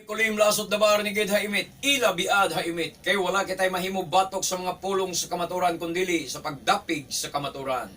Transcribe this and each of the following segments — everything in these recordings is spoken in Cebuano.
Kulim lasot dabar ni gid haimit, ila biad haimit, kay wala kitay mahimo batok sa mga pulong sa kamaturan kundili sa pagdapig sa kamaturan.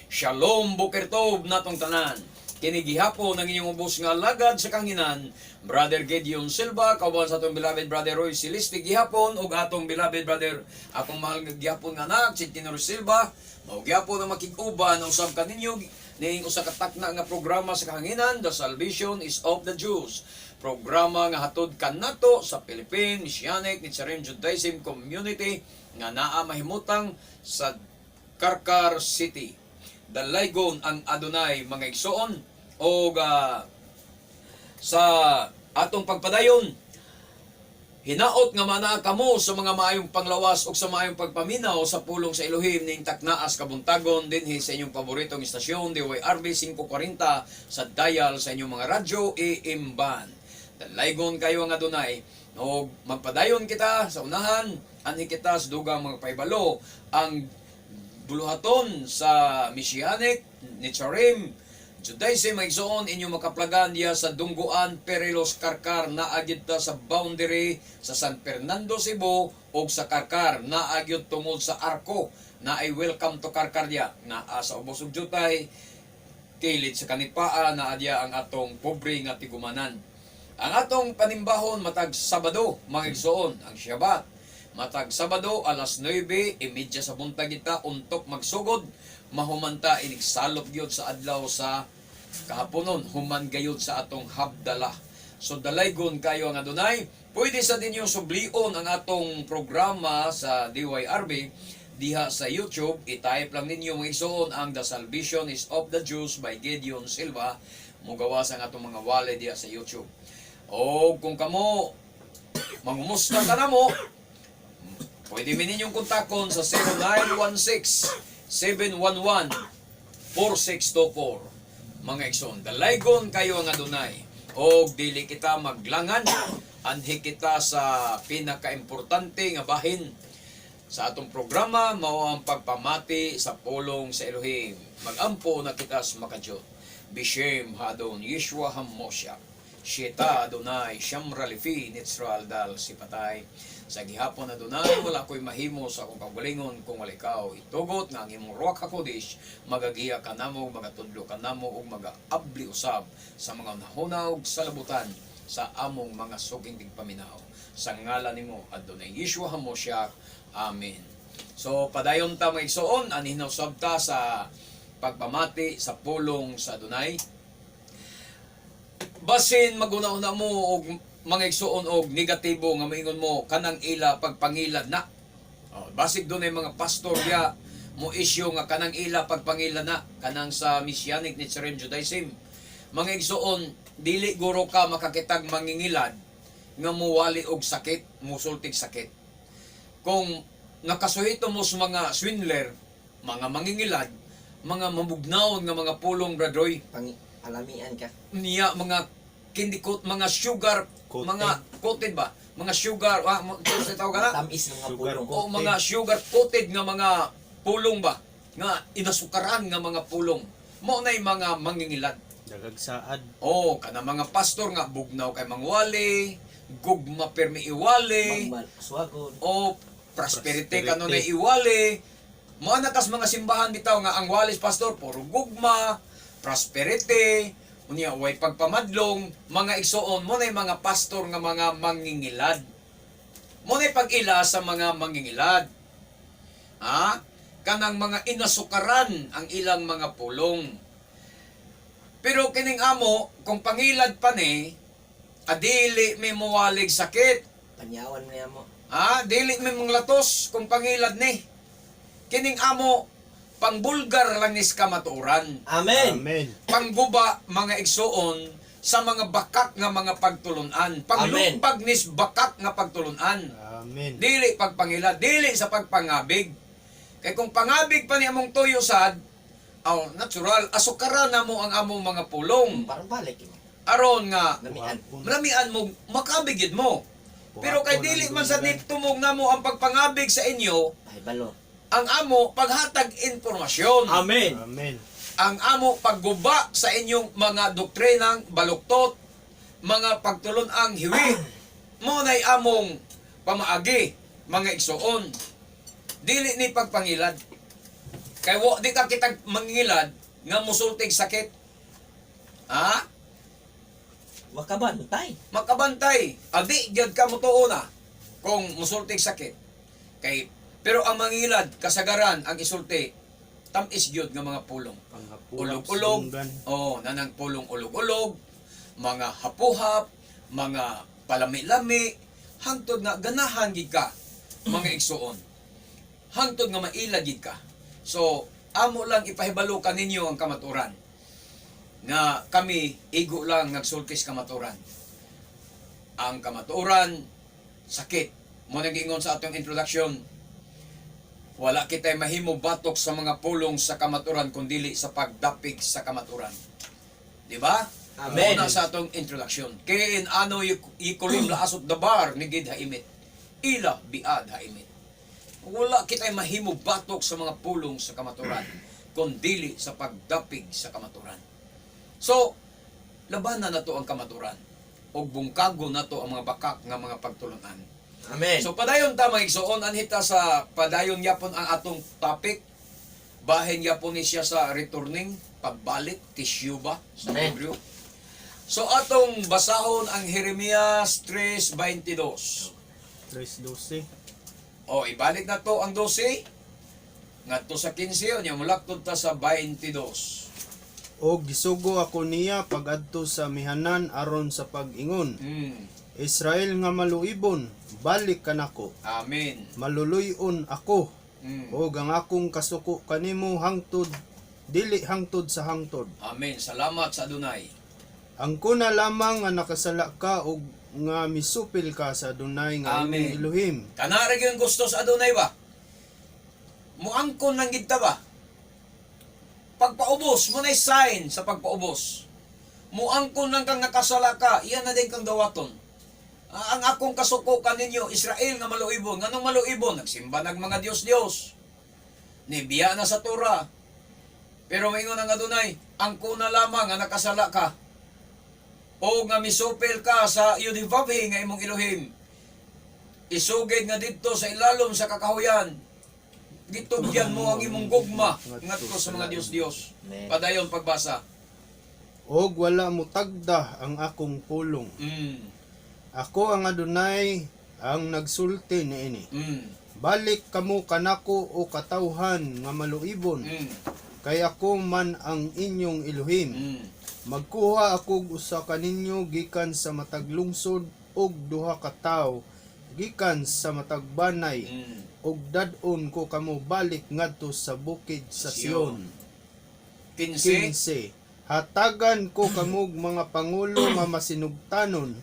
Shalom, boker tov natong tanan. Kini gihapon ang inyong ubos nga alagad sa kahanginan, Brother Gideon Silva, kauban sa atong beloved Brother Roy Celeste gihapon ug atong beloved brother, akong mahal nga gihapon nga anak, si Tinor Silva, mao gihapon ang makig-uban usab kaninyo ning usa ka takna nga programa sa kahanginan, The Salvation is of the Jews. Programa nga hatod kanato sa Philippine Messianic Netzarim Judaism Community nga naa mahimutang sa Carcar City. Dalaygon ang Adonai, mga igsoon, og sa atong pagpadayon, hinaot nga manaa kamo sa mga maayong panglawas ug sa maayong pagpaminaw sa pulong sa Elohim ning taknaas kabuntagon dinhi sa inyong paboritong istasyon DYRB 540 sa dial sa inyong mga radyo AM band. Dalaygon kayo ang Adonai og magpadayon kita sa unahan. Anhi kita sa dugang mga pahibalo ang buluhaton sa Messianic Netzarim Judaism, mga igsoon, inyong makaplagan diya sa Dungguan, Perilos, Carcar, naa gyud ta sa boundary sa San Fernando, Cebu ug sa Carcar, naa gyud tungod sa Arco, na ay "Welcome to Carcar" diya, naa sa ubos ug jutay, kilid sa Kanipaa, naa diya ang atong pobre nga tigumanan. Ang atong panimbahon matag Sabado, mga igsoon, ang Shabbat. Matag Sabado, alas 9:30 sa buntag kita untok magsugod, mahumanta inig salop gyud sa adlaw sa kahaponon, human gayud sa atong habdala. So dalaygon kayo ang Adonai. Pwede sa ninyo sublion ang atong programa sa DYRB diha sa YouTube. I-type lang ninyo, mga igsoon, ang "The Salvation is of the Jews by Gideon Silva." Mugawas ang atong mga wale diha sa YouTube. O kung kamo mangumusta ka na mo, pwede mi ninyong kontakon sa 0916 711 4624. Mga igsoon, dalaygon kayo ang Adonai. Og dili kita maglangan, anhi kita sa pinakaimportante nga bahin sa atong programa, mao ang pagpamati sa pulong sa Elohim. Magampo na kita sa Makajot. Bishem Hadon Yeshua Hammosha. Sheta Adonai Shamra Lifi Nitzral Dal Sipatay. Sa gihapon, Adonai, wala ko'y mahimo sa akong kaugalingon kung wala ikaw. Itugot nga ang imong Ruach HaKodesh magagiya kanamo, magatudlo kanamo ug magaabli usab sa mga hunahuna ug salabutan sa among mga suking tigpaminaw. Sa ngalan nimo, Adonai Yeshua HaMoshiach. Amen. So padayon ta, mga igsoon, anhi na usab ta sa pagpamati sa pulong sa Adonai. Basin maguna-una mo og mga igsoon og negatibo nga maingon mo kanang ila pagpangilad na. Oh, basig doon ay mga pastor ya mo isyu nga kanang ila pagpangilad na kanang sa Messianic Netzarim Judaism. Mga igsoon, dili guro ka makakitag mangingilad nga muwali og sakit, musultig sakit. Kung nakasuhito mo sa mga swindler, mga mangingilad, mga mabugnaw nga mga pulong, Brad Roy, Pang alamian ka. Niya mga candy coat, mga sugar, Coated. Mga coated ba? Mga sugar, sa tawag ka na? Tamis ng mga Sugar pulong. O mga sugar coated nga mga pulong ba? Nga inasukaran nga mga pulong. Mao na'y mga mangingilad. Nagagsaad. Oh, kana mga pastor nga bugnaw kay mangwali, gugma permi iwali, Magmal, swagon. O prosperity Prosperity. kano na iwali. Mao na kas mga simbahan bitaw nga ang walis pastor puro gugma, prosperity, unya way pagpamadlong, mga igsoon, mo na mga pastor nga mga mangingilad. Mo na pag-ila sa mga mangingilad. Ha? Kanang mga inasukaran ang ilang mga pulong. Pero kining amo, kung pangilad pa ni, adili may muwalig sakit. Panyawan mo niya mo. Ha? Dili may mga latos kung pangilad ni. Kining amo, pangbulgar lang nis kamatuoran. Amen. Amen. Pangguba, mga igsoon, sa mga bakak nga mga pagtulunan. Panglumpag nis bakak nga pagtulunan. Amen. Dili pagpangila, dili sa pagpangabig. Kay kung pangabig pa ni among tuyo sad, aw natural, asukaran na mo ang among mga pulong. Parang balik mo. Aron nga Lamian. malamian mo, makabig gyud mo. Pero kay dili man sa tumog na mo ang pagpangabig sa inyo, Ay, balo. Ang amo paghatag impormasyon. Amen. Amen. Ang amo pagguba sa inyong mga doktrinang baluktot, mga pagtulon ang hiwi. Mo nay among pamaagi, mga igsuon. Dili ni pagpangilad. Kay wa di ka kitag mangilad nga musultig sakit. Ha? Wakabantay. Makabantay. Adi gyud ka motuo na kung musultig sakit. Kay pero ang mangilad kasagaran ang isulti tamis gyud nga mga pulong. Panghapulap sa Ulog-ulog. dunggan. Oh, nanang pulong ulog-ulog, mga hapuhap, mga palami-lami, hangtod nga ganahan gid ka mga igsuon. Hangtod nga maila gid ka. So, amo lang ipahibalo kaninyo ang kamaturan nga kami igo lang nagsultis kamaturan. Ang kamaturan sakit. Mo nang giingon sa atong introduction, wala kitay mahimo batok sa mga pulong sa kamaturan kundili sa pagdapig sa kamaturan. Di ba? Amen. Muna sa atong introduction. Kain ano ikulim laasot dabar ni gid haimit. Ila biad haimit. Wala kitay mahimo batok sa mga pulong sa kamaturan kundili sa pagdapig sa kamaturan. So, labanan na to ang kamaturan og bungkago na to ang mga bakak nga mga pagtulunan. Amen. So padayon ta mga igsoon, anhita sa padayon yapon ang atong topic. Bahin yapon ni siya sa returning, pagbalik, tisyu ba sa Amen. Hebreo. So atong basahon ang Jeremias 3:22. 3:12. O ibalik na to ang 12 ngadto sa 15 unya mulaktod ta sa 22. Og gisugo ako niya pagadto sa mihanan aron sa pag-ingon. Israel nga maluibon, balik kanako. Amen. Maluluyon ako. Og ang akong kasuko kanimo hangtod dili hangtod sa hangtod. Amen. Salamat sa Adunay. Ang kuna lamang nga nakasala ka og nga misupil ka sa Adunay nga Amen. imong Elohim. Kana ra gyud gusto sa Adunay ba? Muangkon lang gid ta ba? Pagpaubos mo na sign sa pagpaubos. Muangkon lang kang nakasala ka, iyan na din kang dawaton. Ah, ang akong kasuko kaninyo, Israel nga maluibon. Nganong maluibon? Nagsimba nag mga Dios-Dios. Nibiya na sa Torah. Pero maingon ang Adunay, ang kuna lamang nga nakasala ka. O nga misupil ka sa Yudhivavhi nga imong Elohim. Isugid nga didto sa ilalom sa kakahuyan. Gitugyan mo ang imong gugma ngadto sa mga Dios-Dios. Amen. Padayon pagbasa. Og wala mutagda ang akong pulong. Ako ang Adunay ang nagsulti niini. Balik kamo kanako o katawhan nga maluibon, kay ako man ang inyong Elohim. Magkuha ako og usa kaninyo gikan sa matag lungsod og duha ka tawo gikan sa matag banay og dad-on ko kamo balik ngadto sa bukid sa Sion. Sion. 15. 15. Hatagan ko kamog mga pangulo nga masinugtanon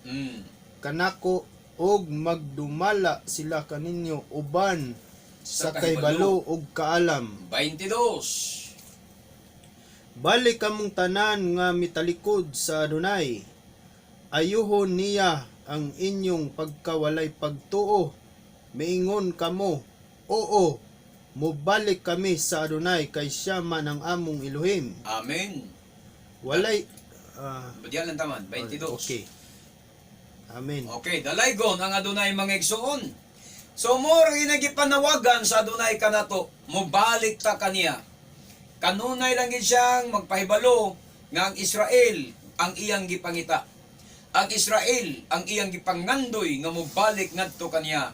kanako og magdumala sila kaninyo uban sa kahibalo og kaalam. 22. Balik kamong tanan nga mitalikod sa Adunay. Ayuhon niya ang inyong pagkawalay pagtuo. Miingon kamo, oo, mobalik kami sa Adunay kay siya man ang among Elohim. Amen. Walay Badya lang taman, 22. Okay. Amen. Okay, dalaygon ang Adunay mga igsoon. So more ginagipanawagan sa Adunay kanato, mobalik ta kaniya. Kanunay lang gid siyang magpahibalo nga ang Israel ang iyang gipangita. Ang Israel ang iyang gipangandoy nga mobalik ngadto kaniya.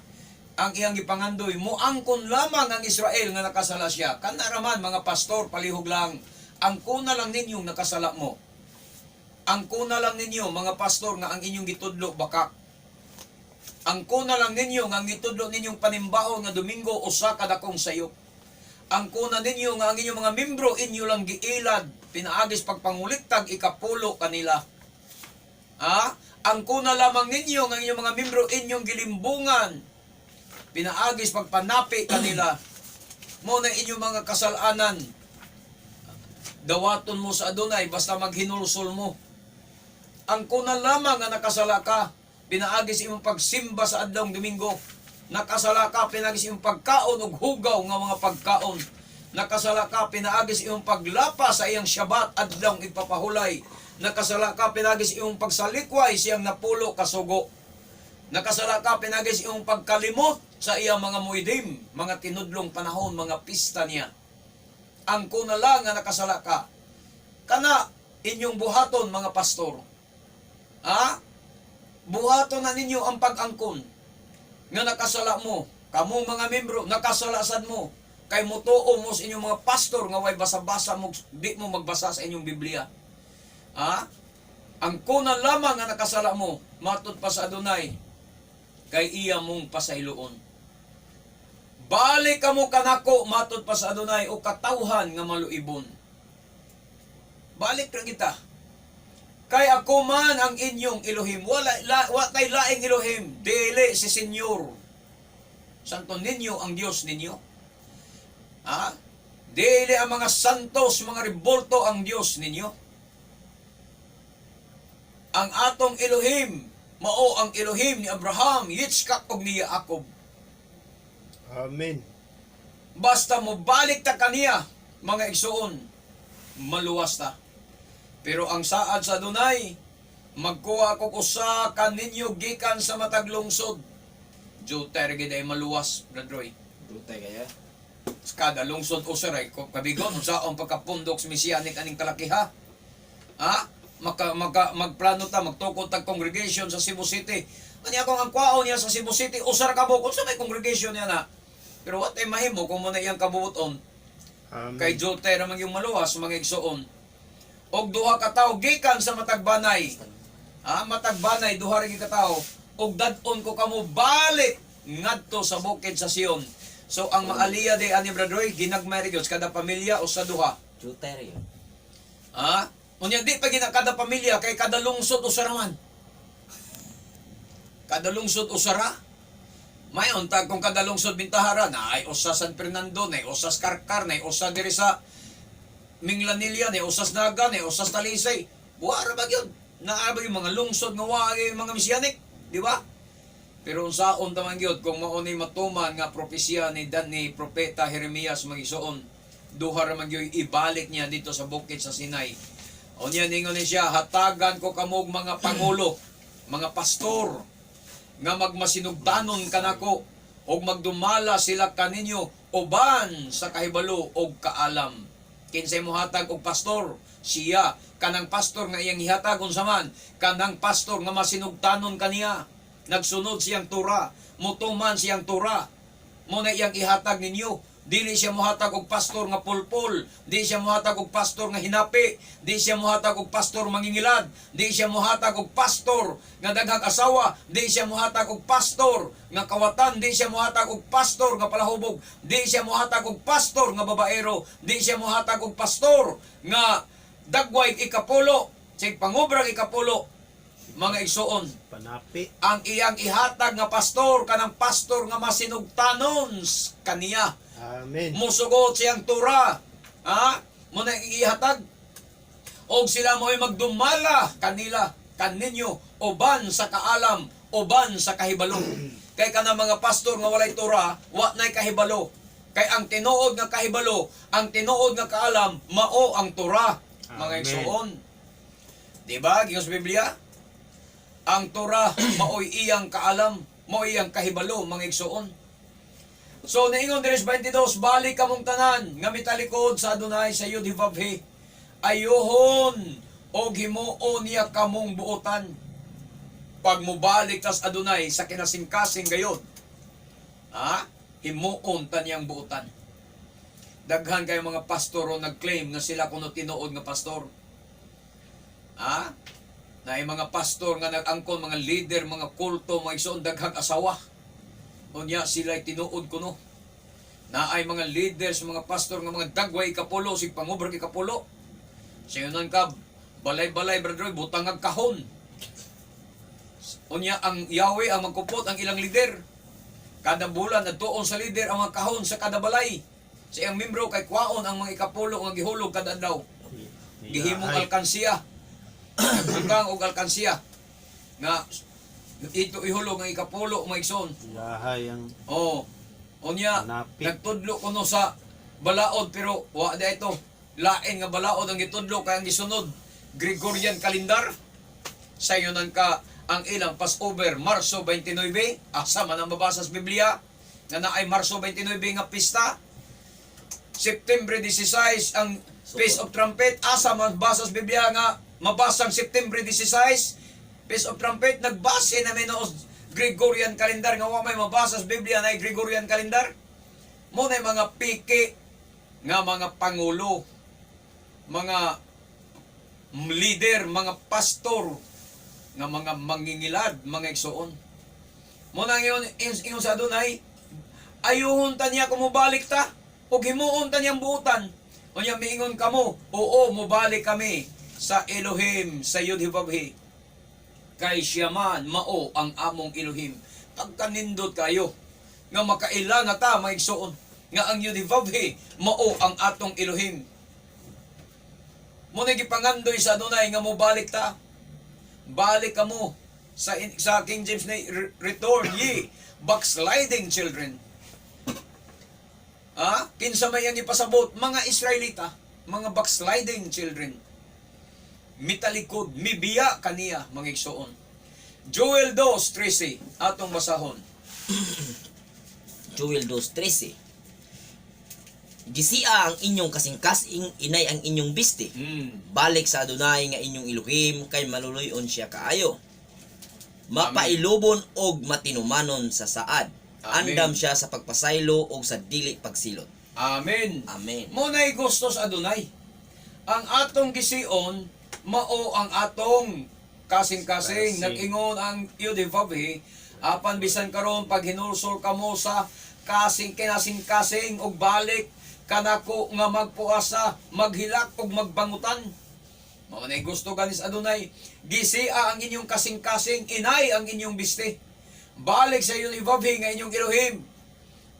Ang iyang gipangandoy moangkon lamang ang Israel nga nakasala siya. Kana raman mga pastor, palihog lang, angkona lang ninyong nakasala mo. Angkona lang ninyo mga pastor nga ang inyong gitudlo bakak. Angkona lang ninyo nga ang gitudlo ninyong panimbaon nga Domingo usa ka dakong sayop. Angkona ninyo nga ang inyong mga membro inyo lang giilad pinaagis pagpanguliktag ikapulo kanila. Ha? Angkona lamang ninyo nga ang inyong mga membro inyong gilimbungan pinaagis pagpanapi kanila. Mo na inyong mga kasalanan. Dawaton mo sa Adonay basta maghinulsol mo. Ang kuna lamang nga nakasala ka, pinaagis imong pagsimba sa adlawng Domingo. Nakasala ka, pinaagis imong pagkaon og hugaw nga mga pagkaon. Nakasala ka, pinaagis imong paglapa sa iyang Syabat adlawng ipapahulay. Nakasala ka, pinaagis imong pagsalikway siyang napulo kasugo. Nakasala ka pinagi sa iyong pagkalimot sa iyang mga muidim, mga tinudlong panahon, mga pista niya. Ang kuna lang nga nakasala ka. Kana inyong buhaton, mga pastor. Ha? Buhaton na ninyo ang pag-angkon nga nakasala mo. Kamo mga membro, nakasala sad mo. Kay mutuo mo sa inyong mga pastor nga way basa-basa mo, di mo magbasa sa inyong Biblia. Ha? Ang kuna lamang nga nakasala mo, matud pa sa Adonai, kay iya mong pasayloon. Balik kamo kanako, matud pa sa Adonai, o katawhan nga maluibon. Balik ra kita. Kay ako man ang inyong Elohim. Wala, la, wa tay laing Elohim. Dili si Senyor. Santo ninyo ang Diyos ninyo. Ha? Dili ang mga santos, mga rebolto ang Diyos ninyo. Ang atong Elohim, mao ang Elohim ni Abraham, Yitzchak ug ni Jacob. Amen. Basta mo balik ta kaniya, mga igsuon, maluwas ta. Pero ang saad sa Adonai, magkuha ko usa kaninyo gikan sa matag lungsod. Jutay ra gid ay maluwas, Brad Roy. Dutay kaya. Kada lungsod usa ra ko kabigon unsaon pagkapundok sa mesianic aning kalakiha. Ha? Maka, maka, magplano ta magtukod tag congregation sa Cebu City. Ani akong ang kwaon niya sa Cebu City usa ra ka buok, unsa may congregation niya na? Pero what ay mahimo kung mo na iyang kabuoton? Amen. Kay Jutay ra man yung maluwas, mga igsuon. Og duha ka tawo gikan sa matagbanay. Ha, matagbanay duha ra gyud ka tawo og dad-on ko kamo balik ngadto sa bukid sa Sion. So ang maaliya day ani, Brad Roy, ginagmay ra gyud kada pamilya o sa duha. Dutay ra yun. Ha? Unya di pa gina kada pamilya kay kada lungsod usa ra man. Kada lungsod usa ra. May unta kung kada lungsod bintahara na ay usa San Fernando, na ay usa sa Karkar, na ay usa diri sa Minglanilla, na ay usa sa Naga, na ay usa sa Talisay. Wa ra ba gyud? Naa ba yung mga lungsod nga wa gyud mga mesianic, di ba? Pero unsaon ta man gyud kung mao ni matuman nga propesya ni Dan ni propeta Jeremias, mga igsoon, duha ra man gyud ibalik niya dito sa bukid sa Sinai. Unya ningon ni siya, hatagan ko kamog mga pangulo, mga pastor nga magmasinugdanon kanako og magdumala sila kaninyo uban sa kahibalo og kaalam. Kinsay mohatag og pastor? Siya. Kanang pastor nga iyang ihatag unsa man? Kanang pastor nga masinugtanon kaniya. Nagsunod siyang tura, mutuman siyang tura. Mo na iyang ihatag ninyo. Dili siya mohatag og pastor nga pulpol, di siya mohatag og pastor nga hinapi, di siya mohatag og pastor mangingilad, di siya mohatag og pastor nga daghang asawa, di siya mohatag og pastor nga kawatan, di siya mohatag og pastor nga palahubog, di siya mohatag og pastor nga babaero, di siya mohatag og pastor nga dagway ikapulo, sig pangubrang ikapulo, mga igsuon. Panapi. Ang iyang ihatag nga pastor kanang pastor nga masinugtanon kaniya. Amen. Musugot siyang tura. Ha? Mo na ihatag. Og sila mo'y magdumala kanila, kaninyo, uban sa kaalam, uban sa kahibalo. Kay kana mga pastor nga walay tura, wa na'y kahibalo. Kay ang tinuod nga kahibalo, ang tinuod nga kaalam, mao ang tura, mga Amen. igsuon. Diba? Giyon sa Biblia, ang Torah maoy iyang kaalam, maoy iyang kahibalo, mga igsuon. So niingon diri sa 22, balik kamong tanan nga mitalikod sa Adonai sa Yud Hivavhe. Ayuhon og himuon niya kamong buotan. Pag mobalik tas Adonai sa kinasingkasing gayod, ha? Himuon ta niyang buotan. Daghan kayo mga pastor o nag-claim nga sila kuno tinuod nga pastor. Ha? Na mga pastor nga nag-angkon, mga leader, mga kulto, mga igsoon, daghang asawa. Unya sila'y tinuod kuno. Naay mga leaders, mga pastor nga mga dagway ikapulo, sig pangubrag ikapulo. Sayonan ka, balay-balay, Brother Roy, butang ang kahon. Unya ang Yahweh ang magkupot ang ilang leader. Kada bulan adtuon sa leader ang mga kahon sa kada balay. Sa iyang membro kay kwaon ang mga ikapulo nga gihulog kada adlaw. Gihimong Ay. alkansiya. Nagbutang og alkansiya nga ito ihulog ang ikapulo, mga igsoon. Yahay ang Oh. Unya, Panapi. nagtudlo kuno sa balaod pero wa da ito. Lain nga balaod ang gitudlo kay ang gisunod Gregorian calendar. Sayonan ka Ang ilang Passover, Marso 29, asa man ang mabasa sa Biblia nga naay Marso 29 nga pista. September 16 ang Feast of Trumpet, asa man mabasa sa Biblia nga mabasang September 16 Feast of Trumpet? Nagbase na may noos Gregorian calendar nga wa may mabasa sa Biblia na Gregorian calendar. Mo na mga piki nga mga pangulo, mga leader, mga pastor, nga mga mangingilad, mga igsoon. Mo na ngayon, ingon sa Adonay, ayuhon ta niya kung mobalik ta, ug himuon ta niyang buutan. Unya miingon kamo, "Oo, mobalik kami sa Elohim, sa Yudhibabhi. Kay siya man mao ang among Elohim." Pagkanindot kayo, nga makaila na ta, mga igsoon, nga ang Yudhibabhi mao ang atong Elohim. Mo na gipangandoy sa Adonay nga mobalik ta. Balik kamo sa King James na "Return ye backsliding children." Ah, kinsa may ang ipasabot? Mga Israelita, mga backsliding children. Mitalikod, mibiya kaniya, mga igsoon. Joel 2:13 atong basahon. Joel 2:13. Gisia ang inyong kasing-kasing, inay ang inyong bisti. Balik sa Adonai nga inyong Elohim kay maluluyon siya kaayo. Mapailubon og matinumanon sa saad. Amen. Andam siya sa pagpasaylo og sa dili pagsilot. Amen. Amen. Mo na'y gusto sa Adonay. Ang atong gision, mao ang atong kasing-kasing. Kasing. Nag-ingon ang Yudhivabhi, apan bisan karon pag hinulsol kamo sa kasing kinasing-kasing og balik kanako nga magpuasa, maghilak og magbangutan. Mao na'y gusto ganis Adonay. Gisia ang inyong kasing-kasing, inay ang inyong biste. Balik sa Yudhivabhi nga inyong Elohim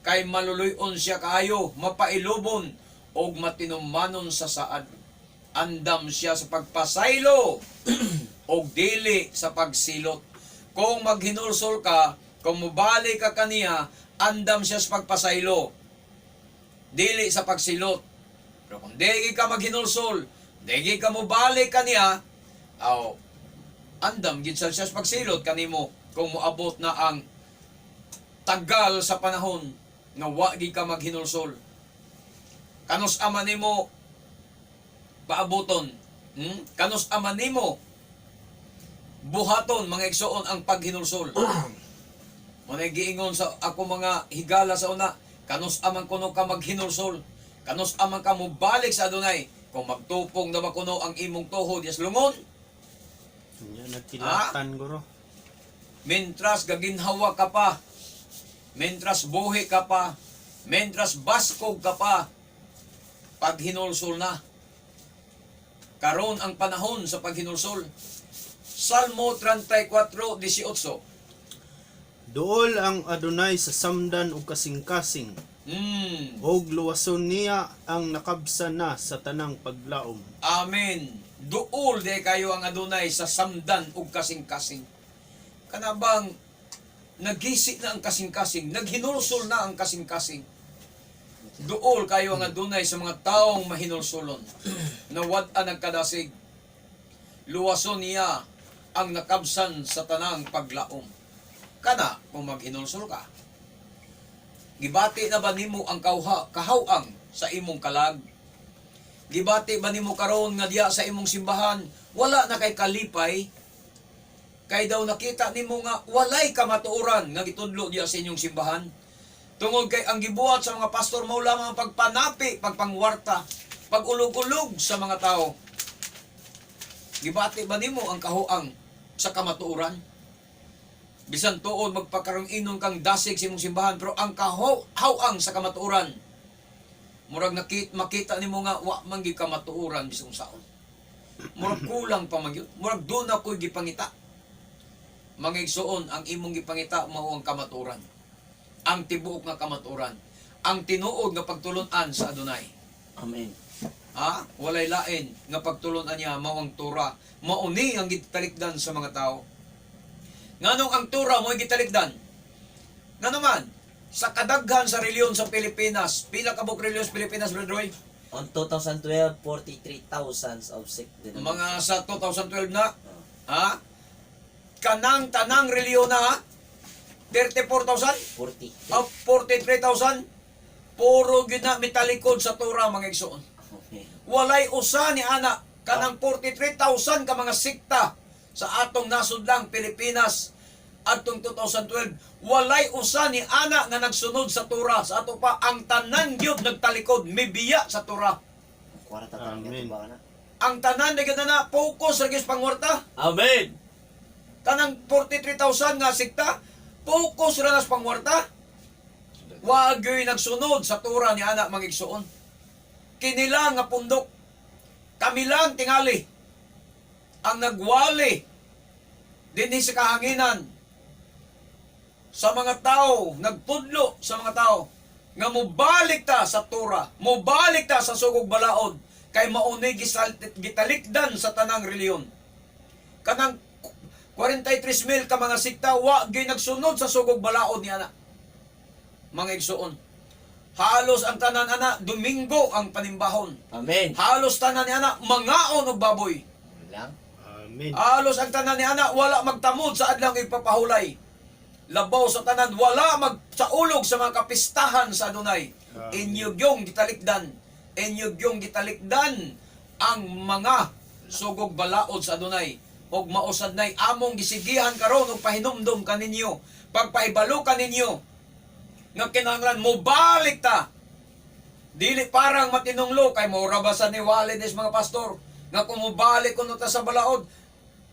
kay maluluyon siya kaayo, mapailubon og matinumanon sa saad. Andam siya sa pagpasaylo og dili sa pagsilot. Kung maghinulsol ka, kung mubalik ka kaniya, andam siya sa pagpasaylo, dili sa pagsilot. Pero kung dili ka maghinulsol, dili ka mubalik kaniya, aw, andam gid siya sa pagsilot kanimo kung moabot na ang tagal sa panahon nga wa gid ka maghinulsol. Kanus ama nimo paaboton? Kanus ama nimo buhaton, mga igsoon, ang paghinulsol? Mo na giingon sa ako mga higala sa una, kanus amang kuno ka maghinulsol? Kanus amang ka mobalik sa Adonay? Kung magtupong na ba kuno ang imong tuhod yes lungon? Nya nagkilatan guro. Mentras gaginhawa ka pa, mentras buhi ka pa, mentras baskog ka pa, paghinulsol na. Karon ang panahon sa paghinulsol. Salmo 34:18. Duol ang Adonay sa samdan ug kasing-kasing ug luwason niya ang nakabsan na sa tanang paglaom. Amen. Duol de kayo ang Adonay sa samdan ug kasing-kasing. Kanabang nagisi na ang kasing-kasing, naghinulsol na ang kasing-kasing. Duol kayo ang Adonay sa mga taong mahinulsulon na wad-a nagkadasig. Luwason niya ang nakabsan sa tanang paglaom. Kana kung maghinulsol ka. Gibati na ba nimo ang kahawang sa imong kalag? Gibati ba nimo karon nga diya sa imong simbahan wala na kay kalipay? Kay daw nakita nimo nga walay kamatuoran nga gitudlo diya sa inyong simbahan? Tungod kay ang gibuhat sa mga pastor mao lamang ang pagpanapi, pagpangwarta, pagulog-ulog sa mga tao. Gibati ba nimo ang kahuang sa kamatuoran? Bisan tuod magpakarong inon kang dasig sa imong simbahan, pero ang kahawang sa kamatuoran, murag makita nimo nga wa man gyud kamatuoran bisong saon. Murag kulang pa man gyud. Murag doon ako'y gipangita. Mga igsoon, ang imong gipangita mao ang kamatuoran. Ang tibuok nga kamatuoran. Ang tinuod nga pagtulun-an sa Adonai. Amen. Ha? Walay lain nga pagtulun-an niya mao ang Torah. Mao ni ang gitalikdan sa mga tao. Nganong ang Torah mo gitalikdan? Ngano man, sa kadaghan sa reliyon sa Pilipinas, pila ka buok reliyon sa Pilipinas, Brother Roy? On 2012, 43,000 of sect Mga sa 2012 na, ha? Kanang tanang reliyon na 34,000? 40. Ah, 43,000? Puro gyud na mitalikod sa Torah, mga igsoon. Okay. Walay usa ni ana kanang 43,000 ka mga sikta sa atong nasudlang Pilipinas atong 2012, walay usa ni ana nga nagsunod sa Torah. Sa ato pa, ang tanan gyud nagtalikod, mibiya sa Torah. Kwarta talaga Amen. ba na? Ang tanan na gyud na focus ra gyud sa pangwarta. Amen. Kanang 43,000 nga sikta, focus ra na sa pangwarta. Wa gyud nagsunod sa Torah ni ana, mga igsoon. Kinila nga pundok, kami lang tingali ang nagwali dinhi sa kahanginan sa mga tao, nagtudlo sa mga tao nga mobalik ta sa Torah, mobalik ta sa sugog balaod, kay maunay gitalikdan sa tanang reliyon. Kanang 43 mil ka mga sikta, wa gyud nagsunod sa sugog balaod ni ana. Mga igsoon, halos ang tanan ana, Domingo ang panimbahon. Amen. Halos tanan ni ana, mangaon og baboy. Lang. Amen. Halos ang tanan ni ana, wala magtamod sa adlang ipapahulay. Labaw sa tanan, wala magsaulog sa mga kapistahan sa Adunay. Amen. Inyo gyong gitalikdan. Inyo gyong gitalikdan ang mga sugog balaod sa Adunay. Og mausad nay among gisigihan karon og pahinumdom kaninyo, pagpahibalo kaninyo nga kinahanglan mobalik ta. Dili parang matinunglo kay mura ba sa ni Walides, mga pastor, nga kung mobalik kuno ta sa balaod,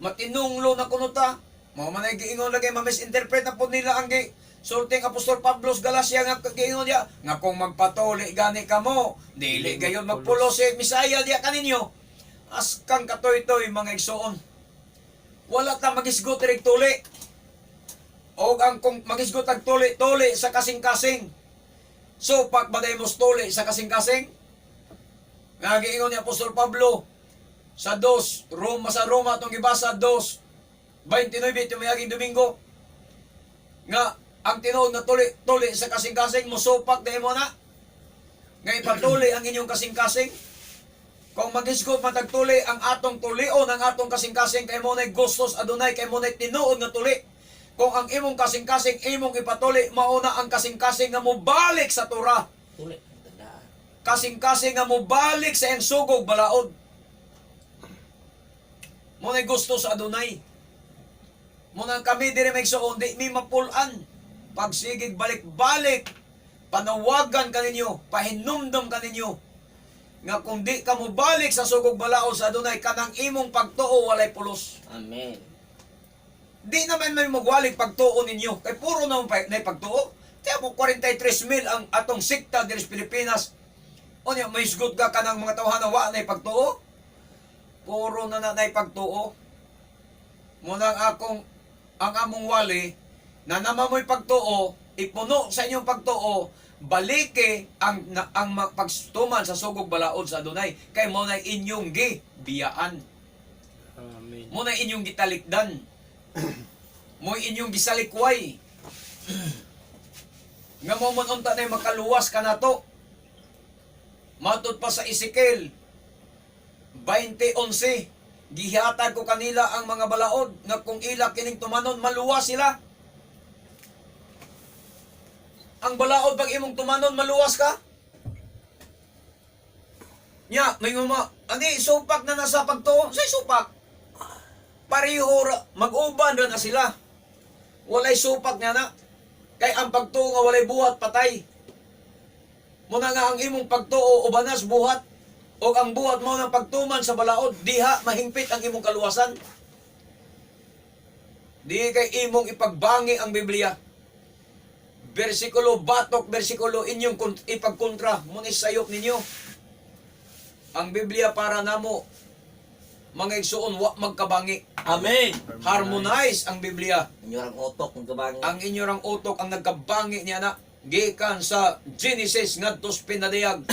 matinunglo na kuno ta. Mao man ay giingon lagi, ma-misinterpret na pud nila ang gi sulting Apostol Pablo sa Galacia nga giingon diya nga kung magpatuli gani kamo, dili gayon magpulos si Misaya diya kaninyo. Askang katoy-toy, mga igsoon. Wala ta magisgot diri tuli. Og ang kung magisgot ang tuli, tuli sa kasing-kasing. So, pag badayos tuli sa kasing-kasing, nga giingon ni Apostol Pablo sa 2, Roma, sa Roma atong gibasa 2:29 tumayaging Domingo, nga ang tinuod na tuli, tuli sa kasing-kasing, musupak dahil mo na. Nga ipatuli ang inyong kasing-kasing. Kung magisgot matagtuli ang atong tulion, ang atong kasing-kasing, kay mo na'y gustos adunay, kay mo na'y tinuod nga tuli. Kung ang imong kasing-kasing, imong ipatuli, mauna ang kasing-kasing nga mobalik sa Torah. Tuli. Tandaan. Kasing-kasing nga mobalik sa iyang sugog balaod. Mo na'y gusto sa adunay. Muna kami diri may igsoon, di mi mapulan. Pagsigig balik-balik, panawagan kaninyo, pahinumdom kaninyo, nga kung di ka mobalik sa sugog balaod sa adunay, kanang imong pagtuo walay pulos. Amen. Di naman may magwalig pagtuo ninyo. Kay puro na na pagtuo. Kaya mo 43 mil ang atong sikta diri sa Pilipinas. O niya, may isgot ka kanang mga tawhana, wa na pagtuo. Puro na na pagtuo. Muna ang akong, ang among wali, na naman mo'y pagtuo, ipuno sa inyong pagtuo, balike ang, na, ang pagtuman sa sugog balaod sa Adunay. Kay mo na inyong gi, biyaan. Amen. Mo na inyong gitalikdan. Mo inyong gisalikway. Nga mo man unta na makaluwas ka nato. Matod pa sa Ezekiel 20:11, gihatag ko kanila ang mga balaod nga kung ila kining tumanon, maluwas sila. Ang balaod pag imong tumanon, maluwas ka. Nya, may mga, ani, supak na nasa pagtuo. Say supak? Pareho ra, mag-uban ra na sila. Walay supak niya na. Kay ang pagtuo nga walay buhat, patay. Muna nga ang imong pagtuo ubanas buhat. O ang buhat mo ng pagtuman sa balaod, diha mahingpit ang imong kaluwasan. Di kay imong ipagbangi ang Biblia. Bersikulo batok bersikulo inyong ipagkontra mo ni sayop ninyo. Ang Biblia para namo, mga igsuon, wa magkabangi. Amen. Harmonize ang Biblia. Inyo rang utok ng kabangin. Ang inyorang utok ang nagkabangi niya na gikan sa Genesis ngadto sa Pinadayag.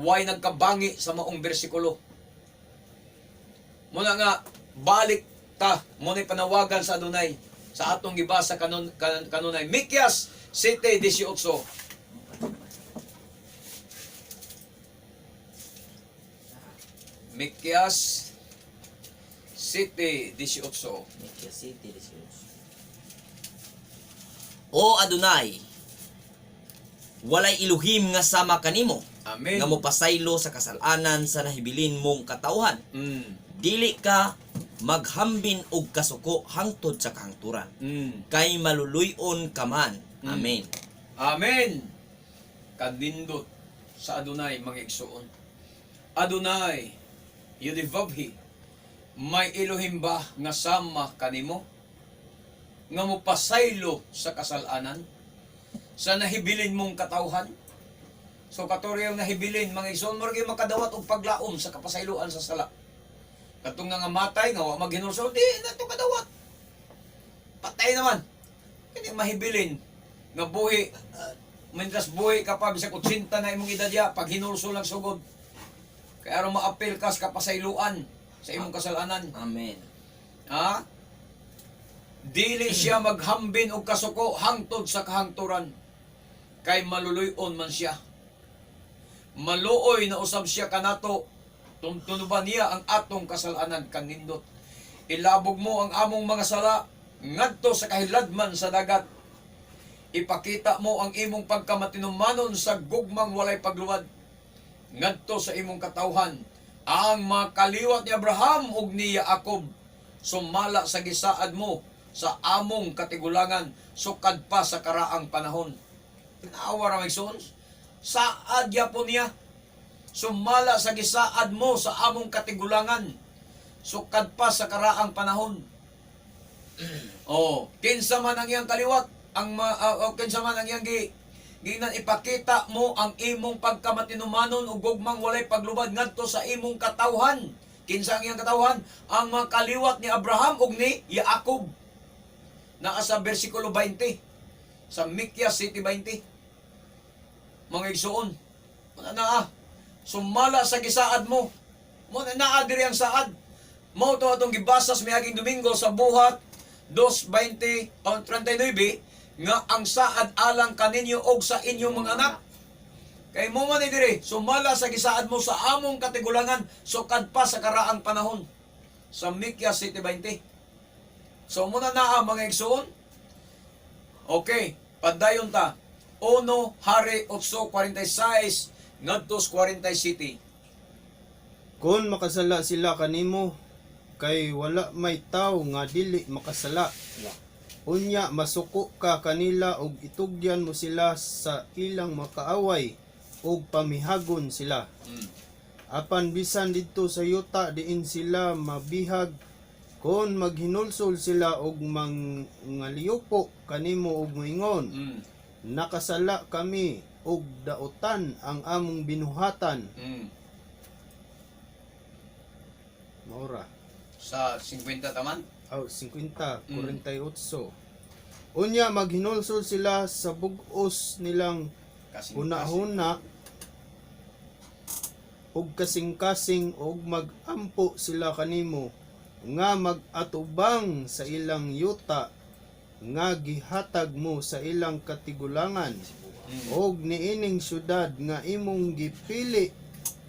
Why nagkabangi sa maong bersikulo? Muna nga balik ta mo ni panawagan sa Adunay sa atong gibasa kanunay Mikyas 7:18. Mikyas 7:18. Micah 7:18. O Adonai, walay Elohim nga sama kanimo, Amen. nga mopasaylo sa kasalanan sa nahibilin mong katawhan. Dili ka maghambin og kasuko hangtod sa kahangturan. Kay maluluy-on ka man. Amen. Amen. Kanindot sa Adonai mga igsoon. Adonai, Yudivabhi, may Elohim ba nga sama kanimo? Nga mopasaylo sa kasalanan? Sa nahibilin mong katawhan? So katuryang nahibilin mga igsoon, murag yung makadawat og paglaom sa kapasayloan sa sala. Katong nga matay nga wa maghinulsol, di na to kadawat. Patay naman. Kini mahibilin nga buhi, mientras buhi ka pa bisag 80 na imong edad ya, pag hinulsol lang sugod. Kaya aron maapil ka sa kapasayloan sa imong kasalanan. Amen. Ha? Dili siya maghambin og kasuko hangtod sa kahangturan. Kay maluluy-on man siya. Maluoy na usab siya kanato. Tuntunuban niya ang atong kasalanan kanindot. Ilabog mo ang among mga sala ngadto sa kahiladman sa dagat. Ipakita mo ang imong pagkamatinumanon sa gugmang walay pagluwad ngadto sa imong katawhan ang mga kaliwat ni Abraham ug ni Jacob, sumala sa gisaad mo sa among katigulangan sukad pa sa karaang panahon. Naawa ra, mga igsoon. Saad gyapon niya, sumala sa gisaad mo sa among katigulangan sukad pa sa karaang panahon. Oh, kinsa man ang iyang kaliwat, ang ma, ah, oh, kinsa man ang iyang giingnan, ipakita mo ang imong pagkamatinumanon ug gugmang walay paglubad ngadto sa imong katawhan. Kinsa ang iyang katawhan? Ang mga kaliwat ni Abraham ug ni Jacob. Naa sa bersikulo 20 sa Mikyas 7:20. Mga igsoon, wala na ah. Sumala sa gisaad mo. Mo na naa diri ang saad. Mao to atong gibasa sa miaging Domingo sa Buhat 2:20 o 39 nga ang saad alang kaninyo og sa inyong mga anak. Kay mo man ni diri, sumala sa gisaad mo sa among katigulangan sukad pa sa karaang panahon. Sa Mikyas 7:20. So muna naa, mga igsoon. Okay, padayon ta. 1 Hari 8:46 ngadto sa 47. Kung makasala sila kanimo, kay wala may tawo nga dili makasala. Unya masuko ka kanila og itugyan mo sila sa ilang makaaway og pamihagon sila. Apan bisan didto sa yuta diin sila mabihag, kon maghinulsol sila og mangaliyupo kanimo og moingon, "Nakasala kami og daotan ang among binuhatan." Maura. Sa 50 taman? Aw, 50, 48. Unya maghinulsol sila sa bug-os nilang Kasing hunahuna ug kasing-kasing og magampo sila kanimo nga mag-atubang sa ilang yuta nga gihatag mo sa ilang katigulangan og niining syudad nga imong gipili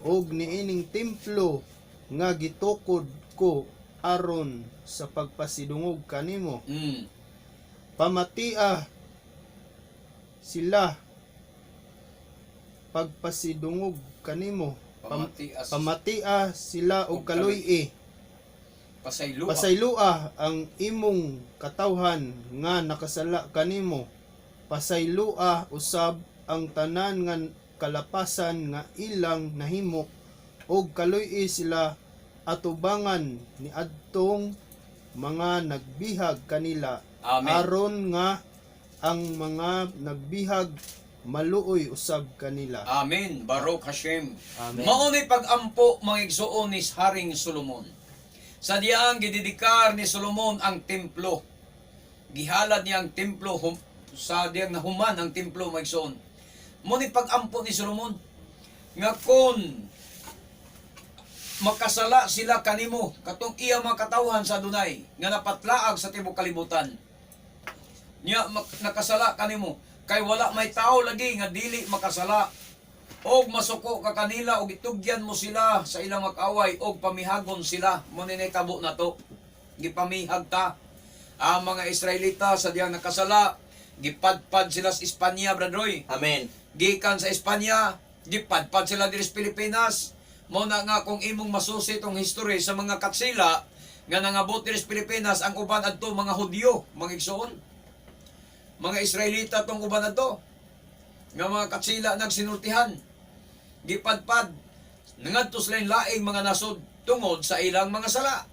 og niining templo nga gitukod ko aron sa pagpasidungog kanimo, pamatia sila pagpasidungog kanimo. Pamatias. Pamatia sila og Og kaluy-i. Pasaylua. Pasaylua ang imong katawhan nga nakasala kanimo. Pasaylua usab ang tanan nga kalapasan nga ilang nahimo og kaluy-i sila atubangan ni adtong mga nagbihag kanila, Amen. aron nga ang mga nagbihag maluoy usab kanila. Amen. Baruch Hashem. Amen. Mao ni pag-ampo, mga igsoon, ni Haring Solomon. Sa diyang gidedikar ni Solomon ang templo. Gihalad niya ang templo sa diyang nahuman ang templo, mga igsoon. Mao ni pag-ampo ni Solomon nga kon makasala sila kanimo, katong iya mga katawhan sa Adunay nga napatlaag sa tibuok kalibutan. Nya nakasala kanimo, kay wala may tao lagi nga dili makasala. Og masuko ka kanila og itugyan mo sila sa ilang mag-away og pamihagon sila. Mo ni tabo na to. Gipamihag ta. Ang mga Israelita sa diyang nakasala, gipadpad sila sa Espanya, Brad Roy. Amen. Gikan sa Espanya, gipadpad sila diri sa Pilipinas. Mao na nga kung imong masusi tong history sa mga katsila nga nangabot diri sa Pilipinas, ang uban adto mga Hudyo, mga igsoon. Mga Israelita tong uban adto. Nga mga katsila nagsinultihan. Gipadpad nangadto sila yung laing mga nasod tungod sa ilang mga sala.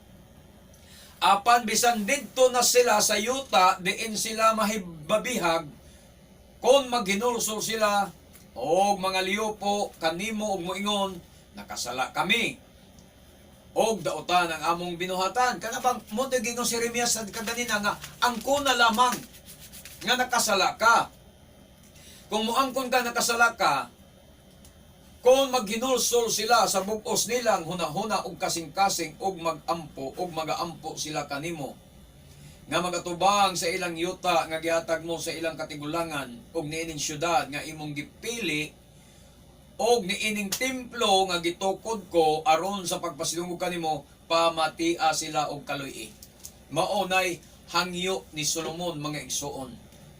Apan bisan didto na sila sa yuta, diin sila mahibabihag, kung maghinulsol sila og mga liupo kanimo og moingon, nakasala kami og dautan ang among binuhatan. Kana bang mo gingon si Jeremias sa kaganina nga angkona lamang nga nakasala ka. Kung moangkon ka nakasala ka, kung maghinulsol sila sa bug-os nilang hunahuna og kasing-kasing og magampo og magaampo sila kanimo nga magatubang sa ilang yuta nga gihatag mo sa ilang katigulangan og niining syudad nga imong gipili og niining templo nga gitukod ko aron sa pagpasidungog kanimo, pamatia sila og kaluy. Mao nay hangyo ni Solomon, mga igsoon,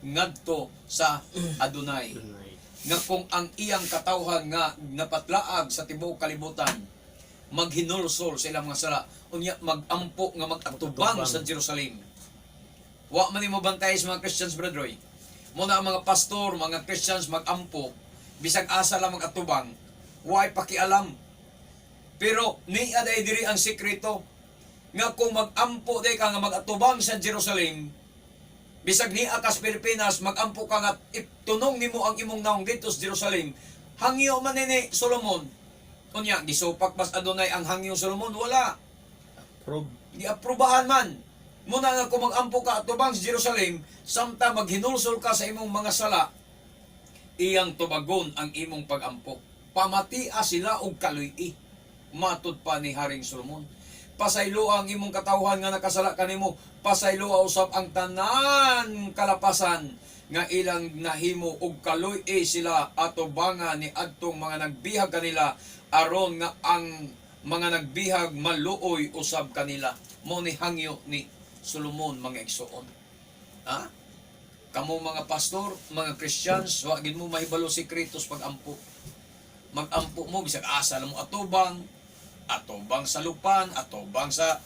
ngadto sa Adonai Adonai. nga kung ang iyang katawhan nga napatlaag sa tibuok kalibutan maghinulsol sa ilang mga sala, unya magampo nga magatubang sa Jerusalem. Wa man nimo bantay sa mga Christians, Brother Roy. Mo na ang mga pastor, mga Christians magampo bisag asa lang magatubang, way pakialam. Pero niya day diri ang sekreto nga kung magampo day ka nga magatubang sa Jerusalem, bisag niya kas Pilipinas, magampo ka nga itunong nimo ang imong naong dito sa Jerusalem. Hangyo man ni Solomon. Unya gisupak bas Adonai ang hangyo Solomon? Wala. Approve. Giaprobahan man. Muna nga kung magampo ka atubang sa Jerusalem, samtang maghinulsol ka sa imong mga sala, iyang tubagon ang imong pagampo. Pamatia sila og kaluy-i. Matud pa ni Haring Solomon. Pasaylo ang imong katawhan nga nakasala kanimo. Pasaylo usab ang tanan kalapasan nga ilang nahimo og kaluy-i sila atubangan ni adtong mga nagbihag kanila aron nga ang mga nagbihag maluoy usab kanila. Mo ni hangyo ni Solomon, mga igsoon. Ha? Kamo mga pastor, mga Christians, wa gid mo mahibalo sikretos pag-ampo. Magampo mo bisag asa lang mo atubang, atubang sa lupan, atubang sa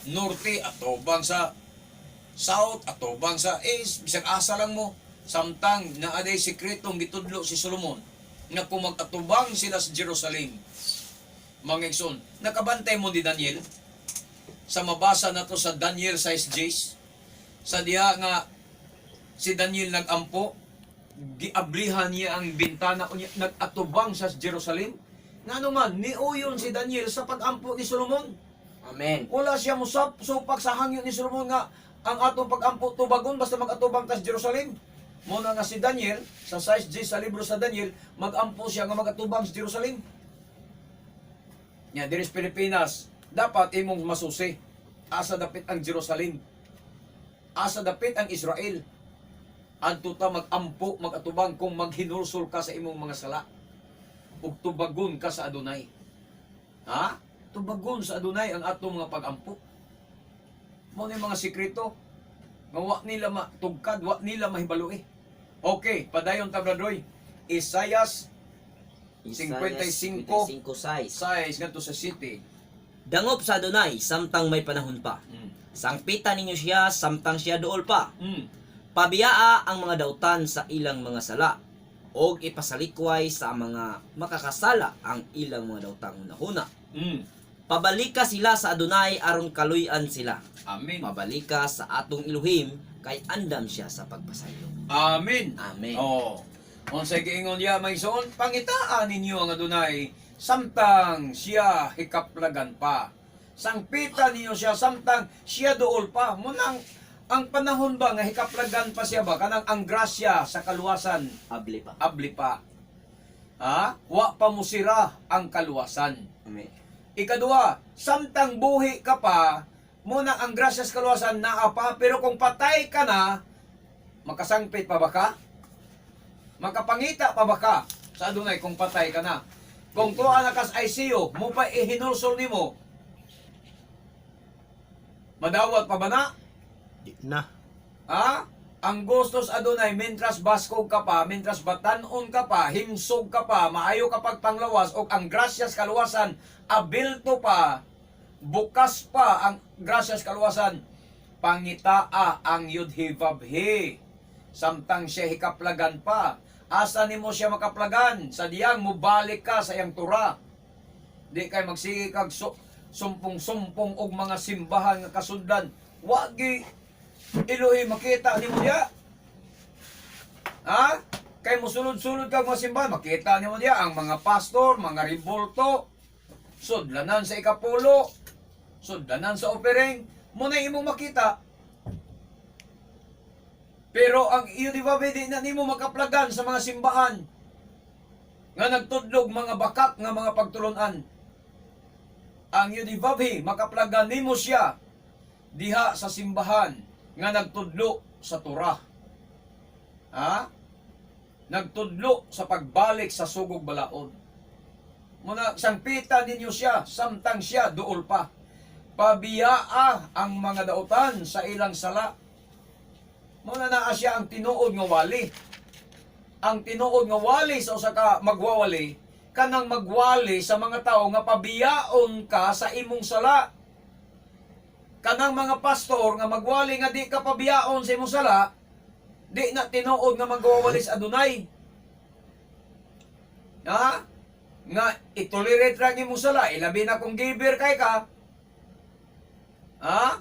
norte, atubang sa south, atubang sa east, bisag asa lang mo. Samtang naa day sikretong gitudlo si Solomon nga kung mag-atubang sila sa Jerusalem, mga igsoon, nakabantay mo ni Daniel sa mabasa na to sa Daniel 6, sa diha nga si Daniel nagampo, giablihan niya ang bintana unya nag-atubang sa Jerusalem. Ngano man niuyon si Daniel sa pag-ampo ni Solomon. Amen. Wala siya musap supak sa hangyo ni Solomon nga ang atong pag-ampo tubagon basta mag-atubang ka sa Jerusalem. Muna nga si Daniel sa 6G sa libro sa Daniel, mag-ampo siya nga mag-atubang sa Jerusalem. Nya diri sa Pilipinas, dapat imong masusi asa dapit ang Jerusalem, asa dapit ang Israel. Adto ta mag-ampo, mag-atubang kung maghinulsol ka sa imong mga sala ug tubagon ka sa Adonai. Ha? Tubagon sa Adonai ang atong mga pag-ampo. Mao ni mga sikreto nga wa nila matugkad, wa nila mahibalo eh. Okay, padayon ta, Brad Roy. Isayas 55. 55 size. 6 ngadto sa city. Dangop sa Adonai samtang may panahon pa. Sangpitan ninyo siya samtang siya duol pa. Pabiyaa ang mga dautan sa ilang mga sala og ipasalikway sa mga makakasala ang ilang mga dautang hunahuna. Pabalika sila sa Adonai aron kaluy-an sila. Amen. Mabalika sa atong Elohim kay andam siya sa pagpasaylo. Amen. Amen. Oh. Unsay giingon niya, may igsoon, pangitaan ninyo ang Adonai samtang siya hikaplagan pa. Sangpitan ninyo siya samtang siya duol pa. Munang ang panahon ba nga hikaplagan pa siya ba, kanang ang grasya sa kaluwasan Abli pa. Abli pa. Ha? Wa pa musira ang kaluwasan. Amen. Ikaduha, samtang buhi ka pa, muna ang grasya sa kaluwasan naa pa, pero kung patay ka na, makasangpit pa ba ka? Makapangita pa ba ka? Sa Adunay kung patay ka na. Kung tuwa na kas ICU, mo pa ihinulsol nimo. Madawat pa ba na? Di na. Ha? Ang gusto sa Adonai, mentras baskog ka pa, mentras batanon ka pa, himsog ka pa, maayo ka pagpanglawas, o ang grasyas kaluwasan, abilto pa, bukas pa ang grasyas kaluwasan, pangitaa ang yudhivabhi. Samtang siya hikaplagan pa, asa nimo siya makaplagan? Sa diyang mubalik ka sa iyang tura. Di kay magsige kag sumpong-sumpong og mga simbahan nga kasundan. Wagi Elohim makita nimo diya. Ha? Kay mosulod-sulod kag mga simbahan, makita nimo diya ang mga pastor, mga ribolto, sudlanan sa ikapulo, sudlanan sa offering, mo na imong makita. Pero ang iyo di ba di na nimo makaplagan sa mga simbahan nga nagtudlog mga bakak nga mga pagtulunan. Ang iyo di ba makaplagan nimo siya diha sa simbahan nga nagtudlo sa Torah. Ha? Nagtudlo sa pagbalik sa sugog balaod. Muna sangpita ninyo siya samtang siya duol pa. Pabiyaa ang mga dautan sa ilang sala. Muna naa siya ang tinuod nga wali. Ang tinuod nga wali sa usa ka magwawali kanang magwali sa mga tao nga pabiyaon ka sa imong sala. Kanang mga pastor nga magwali nga di ka pabiyaon sa imong sala, di na tinuod nga magwawali sa Adunay. Ha? Nga itolerate ra imong sala, ilabi na kung giver kay ka. Ha?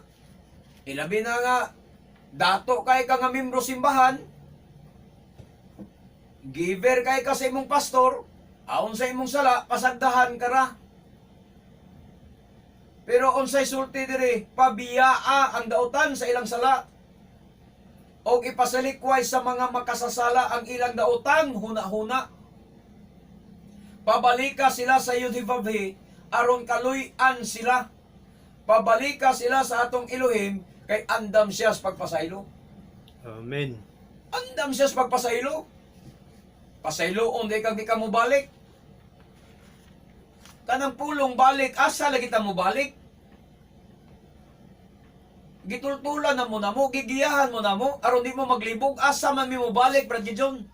Ilabi na nga dato kay ka nga membro simbahan, giver kay ka sa imong pastor, aon sa imong sala, pasagdahan ka ra. Pero unsay sulti diri, pabiyaa ang dautan sa ilang sala. Og ipasalikway sa mga makasasala ang ilang daotang huna-huna. Pabalika sila sa Yudhivabhi, aron kaluy-an sila. Pabalika sila sa atong Elohim, kay andam siya sa pagpasaylo. Amen. Andam siya sa pagpasaylo. Pasayloon di kag di ka mobalik. Kanang pulong balik, asa lagi ta mobalik? Gitultulan na mo, gigiyahan mo na mo, aron di mo maglibog, asa man mi mobalik, Brad Gideon?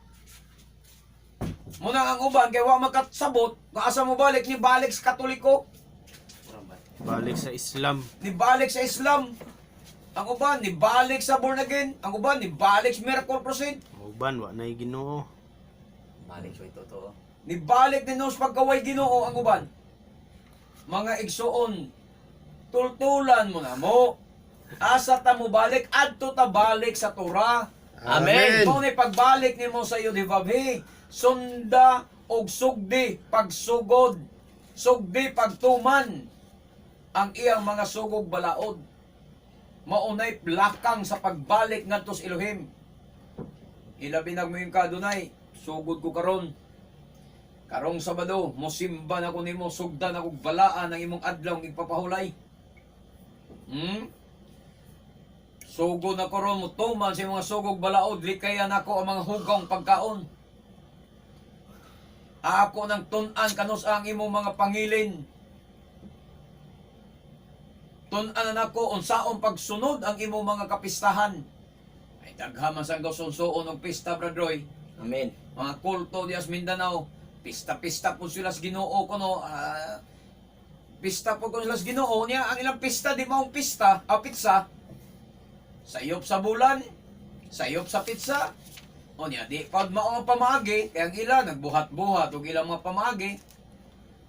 Muna ang uban, kay wa makasabot, kung asa mo balik, ni balik sa Katoliko, Balik sa Islam. ni balik sa Islam. Ang uban, ni balik sa born again. Ang uban, ni balik sa miracle proceed. Uban wa nay Ginoo. Balik siya totoo. Nibalik ni sa pagkaway Ginoo ang uban. Mga igsuon, tultulan mo na mo. Asa ta mo balik, adto ta balik sa Torah. Amen. Mao ni pagbalik nimo sa iyo di sunda og sugdi pagsugod, sugdi pagtuman ang iyang mga sugog balaod. Maunay lakang sa pagbalik ngadto sa Elohim. Ilabi nagmuhim ka Adonay, sugod ko karon. Karong Sabado, mosimba na ko nimo, sugdan ako balaan ang imong adlaw ng igpapahulay. Sugo na ko ron, mutuman sa mga sugog balaod, likayan ako ang mga hugong pagkaon. Ako ng tun-an kanus ang imong mga pangilin. Tun-an na nako unsaon pagsunod ang imong mga kapistahan. Ay daghan man sang gasunsuon og pista, Brad Roy. Amen. Mga kulto dias Mindanao, pista-pista po sila sa Ginoo kuno, pista po kuno sila sa Ginoo niya ang ilang pista di maong pista, a pizza. Sayop sa bulan, sayop sa pizza. O niya di pa mao ang pamaagi, kay ang ila nagbuhat-buhat og ilang mga pamaagi.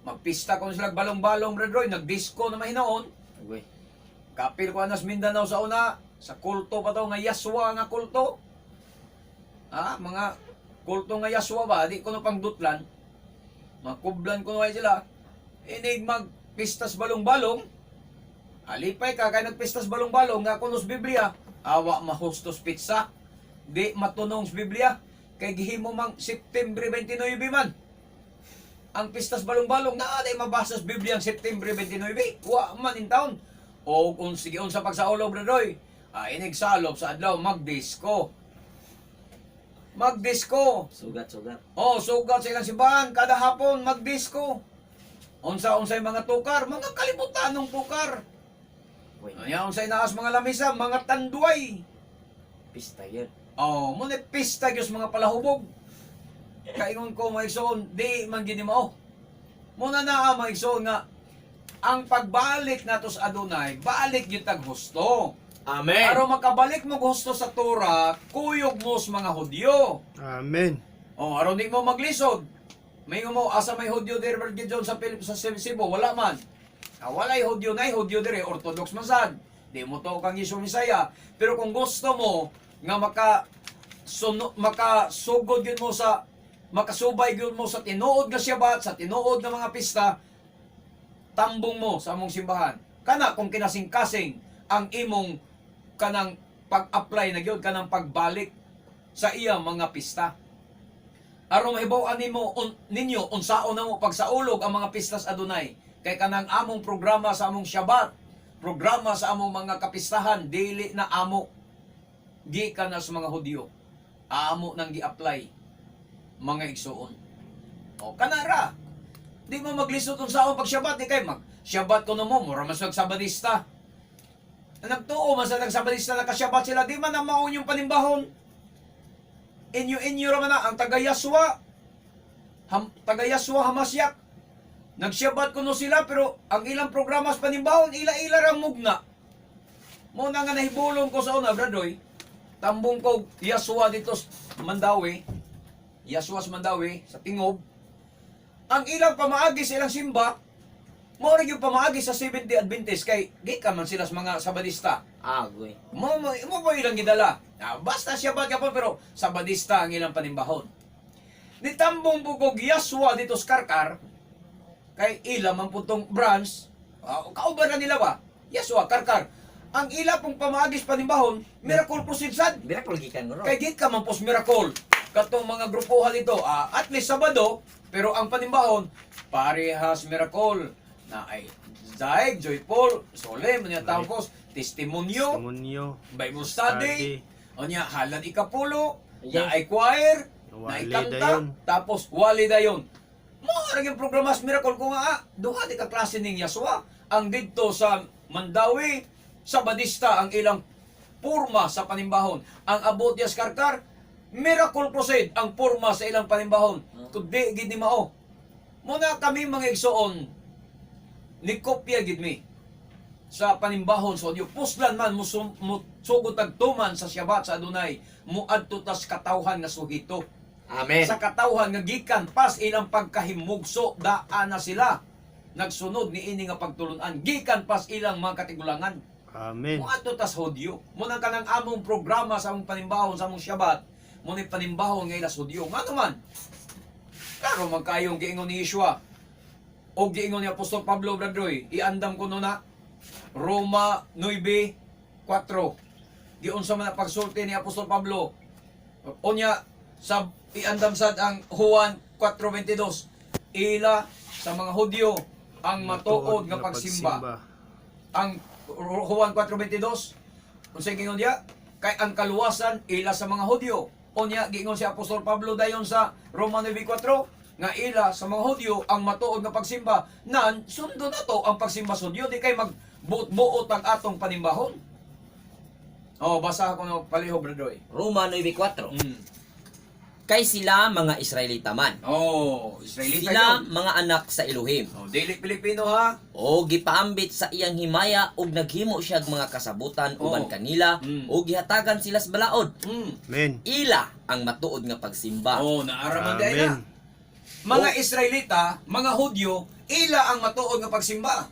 Magpista kuno sila balong-balong, Brad Roy, nagdisco na mahinoon. Agoy. Kapil ko anas Mindanao sa una, sa kulto pa to nga Yaswa nga kulto. Ha, mga kulto nga Yaswa ba, di ko no pangdutlan. Mga kublan ko no sila. Inig magpistas balong-balong. Alipay ka kay nagpistas balong-balong nga kunos Biblia. Awa mahustos pizza. Di matunong sa Biblia. Kay gihimo mang September 29 man. Ang pistas balong-balong naa day mabasa sa Biblia ang September 29. Wa man in town. O kung sige unsa pagsaulog Brad Roy, inig salop sa adlaw magdisko. Magdisko. Sugat, sugat. Oh, sugat sa ilang simbahan kada hapon magdisko. Unsa-unsay mga tukar, mga kalibutanong tukar. Uy, Anya unsay naas mga lamisa, mga tanduay. pista yun. Oh, mo ni pista gyud sa mga palahubog. Kaingon ko, mga igsoon, di man gini mao. Muna na mga igsoon nga ang pagbalik nato sa Adonai, balik gyud tag husto. Amen. Aron makabalik mo husto sa Torah, kuyog mo sa mga Hudyo. Amen. Oh, aron di mo maglisod. May mo asa may Hudyo diri, Brother Gideon, sa Pilip sa Cebu, wala man. Ah, walay Hudyo na Hudyo diri, Orthodox man sad. Di mo to kang Hesus Mesaya. Pero kung gusto mo nga makasugod gyud mo sa makasubay gyud mo sa tinuod nga Syabat, sa tinuod nga mga pista, tambong mo sa among simbahan. Kana kung kinasingkasing ang imong kanang pag-apply na gyud, kanang pagbalik sa iya mga pista. Aron mahibaw-an nimo ninyo unsaon namo pagsaulog ang mga pistas Adonai, kay kanang among programa sa among Syabat, programa sa among mga kapistahan, dili na amo, gikan na sa mga Hudyo. Amo nang gi-apply, mga igsuon. O kanara. Di mo maglisod unsaon pag Syabat, di kay mag Syabat kuno mo, mura man sa Sabadista. Nagtuo man sa nagsabadista, nakasyabat sila, di man ang maon yung panimbahon. Inyo-inyo ra man na ang taga-Yaswa. Taga-Yaswa Hamasyak. Nagsyabat kuno sila, pero ang ilang programa sa panimbahon ila-ila ra mugna. Mo na nga nahibulong ko sa una, bradoy. Tambong ko Yaswa dito sa Mandawi. Yaswa sa Mandawi sa Tingob. Ang ilang pamaagi sa ilang simba mao ra gyud pamaagi sa Seventh-day Adventist, kay gikan man sila sa mga Sabadista. Agoy. Mo mo ilang gidala. Ah, basta siya ba gyapon, pero Sabadista ang ilang panimbahon. Nitambong po kog Yaswa dito sa Karkar, kay ila man po tong branch, kauban na nila ba? Yaswa, Karkar. Ang ila pong pamaagis panimbahon, miracle proceed sad. Miracle gikan ro. Kay gikan man pos miracle. Katong mga grupohan dito, at least Sabado, pero ang panimbahon, parehas miracle. Na ay Zaig, Joyful, Solemn, niya tapos, testimonyo, Testimonyo. Bible study, o niya, halad ikapulo, Yeah. na ay choir, na Wali ikanta, dayon. tapos wali dayon. Mo ra yung programa sa miracle ko nga, duha di ka klase ning Yaswa. Ang didto sa Mandawi, sa Badista ang ilang purma sa panimbahon. Ang abot yas Karkar, miracle crusade ang purma sa ilang panimbahon. Kundi gid ni mao. Muna kami, mga igsoon, ni kopya gid mi sa panimbahon sa Diyo. Puslan man mo sugod tagtuman sa Syabat sa Adonai, muadto tas katawhan nga suhito. Amen. Sa katawhan nga gikan pas ilang pagkahimugso, daa na sila nagsunod ni ini nga pagtulunan gikan pas ilang mga katigulangan. Amen. Muadto tas Hudyo. Muna kanang among programa sa among panimbahon sa among Syabat, mo ni panimbahon nga ilas Hudyo. Ngano man? Klaro man kayong giingon ni Yeshua o giingon ni Apostol Pablo, Bradroy, iandam ko na Roma 9:4. Giunsa man ang pagsulti ni Apostol Pablo. Unya sa iandam sad ang Juan 4:22. Ila sa mga Hudyo ang matuod nga pagsimba. Ang Juan 4:22, unsay giingon diya? Kay ang kaluwasan ila sa mga Hudyo. Unya giingon si Apostol Pablo dayon sa Roma 9:4 nga ila sa mga Hudyo ang matuod nga pagsimba. Nan sundo na to ang pagsimba sa Hudyo, di kay magbuot-buot ang atong panimbahon. Oh, basa ako no palihog, Bradoy. Roma 9:4. Kay sila mga Israelita man. Oh, Israelita Sila yun. mga anak sa Elohim. Oh, dili Pilipino ha. O gipaambit sa iyang himaya ug naghimo siya og mga kasabutan uban kanila ug gihatagan sila sa balaod. Amen. Ila ang matuod nga pagsimba. Oh, naaraman di na. Amen. Mga Israelita, mga Hudyo, ila ang matuod nga pagsimba.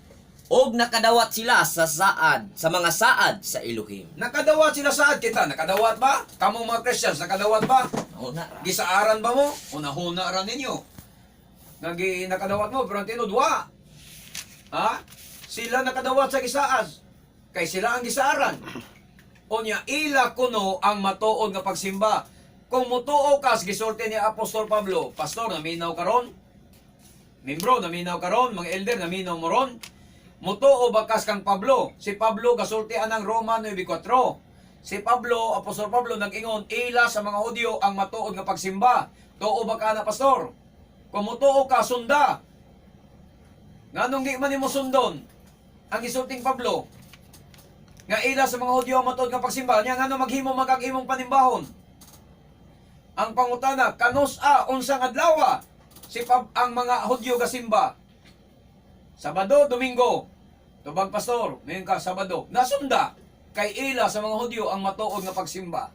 Og nakadawat sila sa saad, sa mga saad sa Elohim. Nakadawat sila saad kita. Nakadawat ba? Kamong mga Christians, nakadawat ba? Una ra. Gisaaran ba mo? Unahuna ra ninyo. Nagi nakadawat mo, pero ang tinud, wa. Ha? Sila nakadawat sa gisaas. Kay sila ang gisaaran. Unya, ila kuno ang matuod nga pagsimba. Kung mutuo ka, sa gisulti ni Apostol Pablo, "Pastor, naminaw karon? Membro, naminaw karon? Mga elder, naminaw mo ron? Mutuo ba kas kang Pablo?" Si Pablo gasulti anang Roma 9:4. Si Pablo, Apostol Pablo, nag-ingon, ila sa mga Hudyo ang matuod nga pagsimba. Tuo ba ka na, pastor? Kung mutuo ka, sunda. Nganong di man nimo sundon ang gisulting Pablo nga ila sa mga Hudyo ang matuod nga pagsimba niya, ngano maghimo magag imong panimbahon? Ang pangutana, kanus a unsang adlaw si ang mga Hudyo gasimba? Sabado, Domingo. Tubag, pastor, ngayon ka Sabado. Nasunda kay ila sa mga Hudyo ang matuod nga pagsimba.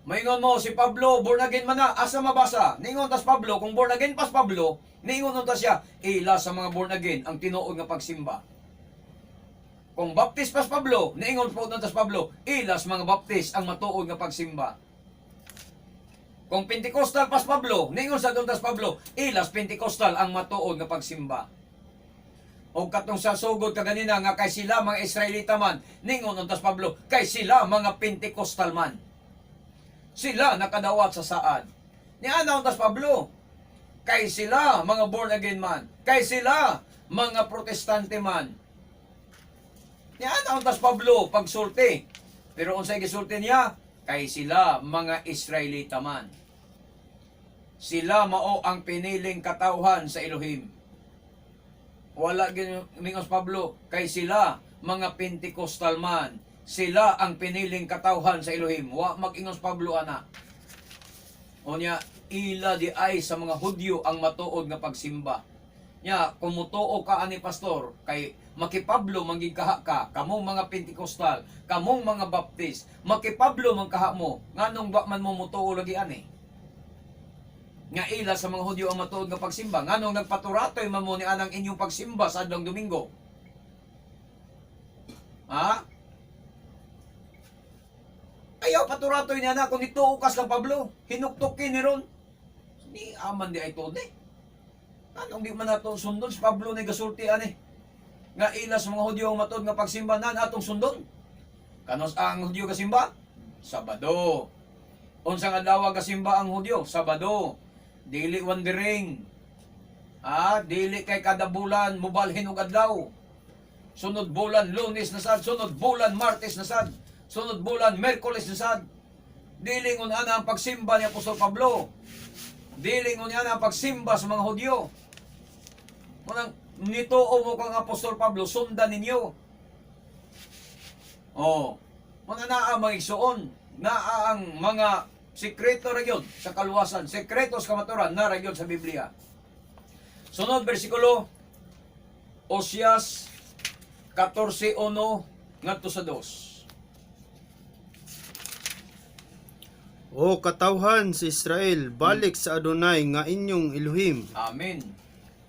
Maingon mo, si Pablo, born again man na, asa mabasa? Ningon tas Pablo, kung born again pas Pablo, ningon ta siya, ila sa mga born again ang tinuod nga pagsimba. Kung Baptist pas Pablo, niingon po tas Pablo, ila sa mga Baptist ang matuod nga pagsimba. Kung Pentecostal pas Pablo, niingon sa tas Pablo, ilas Pentecostal ang matuod nga pagsimba. O katong sa sugod kaganina nga kay sila mga Israelita man, ningon untas Pablo, kay sila mga Pentecostal man. Sila nakadawat sa saad. Ni ana untas Pablo, kay sila mga born again man, kay sila mga Protestante man. Ni ana untas Pablo pagsulti. Pero unsay gisulti niya? Kay sila mga Israelita man. Sila mao ang piniling katawhan sa Elohim. Wala gimingos Pablo kay sila mga Pentecostal man. Sila ang piniling katawhan sa Elohim. Wa mag-ingos Pablo ana. O niya, ila di ay sa mga Hudyo ang matuod nga pagsimba. Nya, kung mutuo ka ani pastor, kay makipablo manggig kaha ka, kamong mga Pentecostal, kamong mga Baptist, makipablo man kaha mo, nganong wa man mo mutuo lagi ani? Nga ila sa mga Hudyo ang matuod nga pagsimba, nganong nagpaturatoy man mo ni anang inyong pagsimba sa adlong Domingo? Ha? Ayaw paturatoy niya na kung ituo kas lang Pablo, hinuktukin ni ron. Ni aman di ay tuod eh. Anong di man nato sundon si Pablo ni gasulti ani? Nga ila sa mga Hudyo ang matuod nga pagsimba nan atong sundon. Kanos ang Hudyo gasimba? Sabado. Unsang adlaw gasimba ang Hudyo? Sabado. Dili wandering. Ah, dili kay kada bulan mubalhin og adlaw. Sunod bulan Lunes na sad, sunod bulan Martes na sad, sunod bulan Merkules na sad. Dili ngun ana ang pagsimba ni Apostol Pablo. Dili ngun ana ang pagsimba sa mga Hudyo. Munang nituo mo kang Apostol Pablo, sundan ninyo. Oh, mga naa mga igsuon, naa ang mga sikreto ra gyud sa kaluwasan, sikreto sa kamaturan na ra gyud sa Biblia. Sunod bersikulo, Osias 14:1 ngadto sa 2. O katawhan sa Israel, balik sa Adonai nga inyong Elohim, Amen.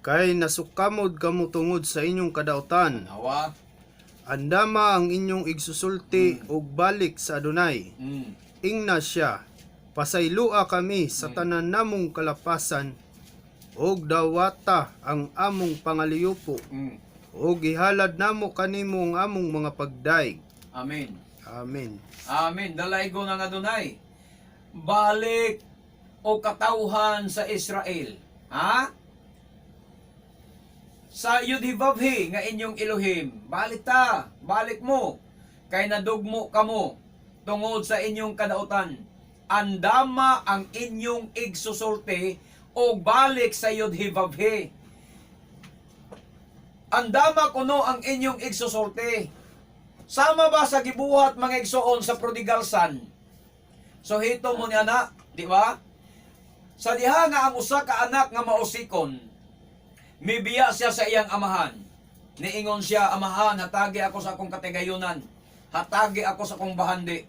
kay nasukamod kamo tungod sa inyong kadautan. Nawa. Andama ang inyong igsusulti ug balik sa Adonai. Ingna siya, pasaylua kami sa tanan namong kalapasan ug dawata ang among pangaliyupo ug ihalad namo kanimo ang among mga pagdaig. Amen. Amen. Amen. Dalaygo ng Adonai. Balik o katawhan sa Israel. Ha? Sa Yudhibabhi nga inyong Elohim. Balik ta, balik mo. Kay nadugmo kamo tungod sa inyong kadautan. Andama ang inyong igsusulti o balik sa Yudhibabhi. Andama kuno ang inyong igsusulti. Sama ba sa gibuhat mga igsoon sa prodigal son? So hito mo niya na, di ba? Sa diha nga ang usa ka anak nga mausikon, mibiya siya sa iyang amahan. Niingon siya, "Amahan, hatagi ako sa akong katigayunan. Hatagi ako sa akong bahandi."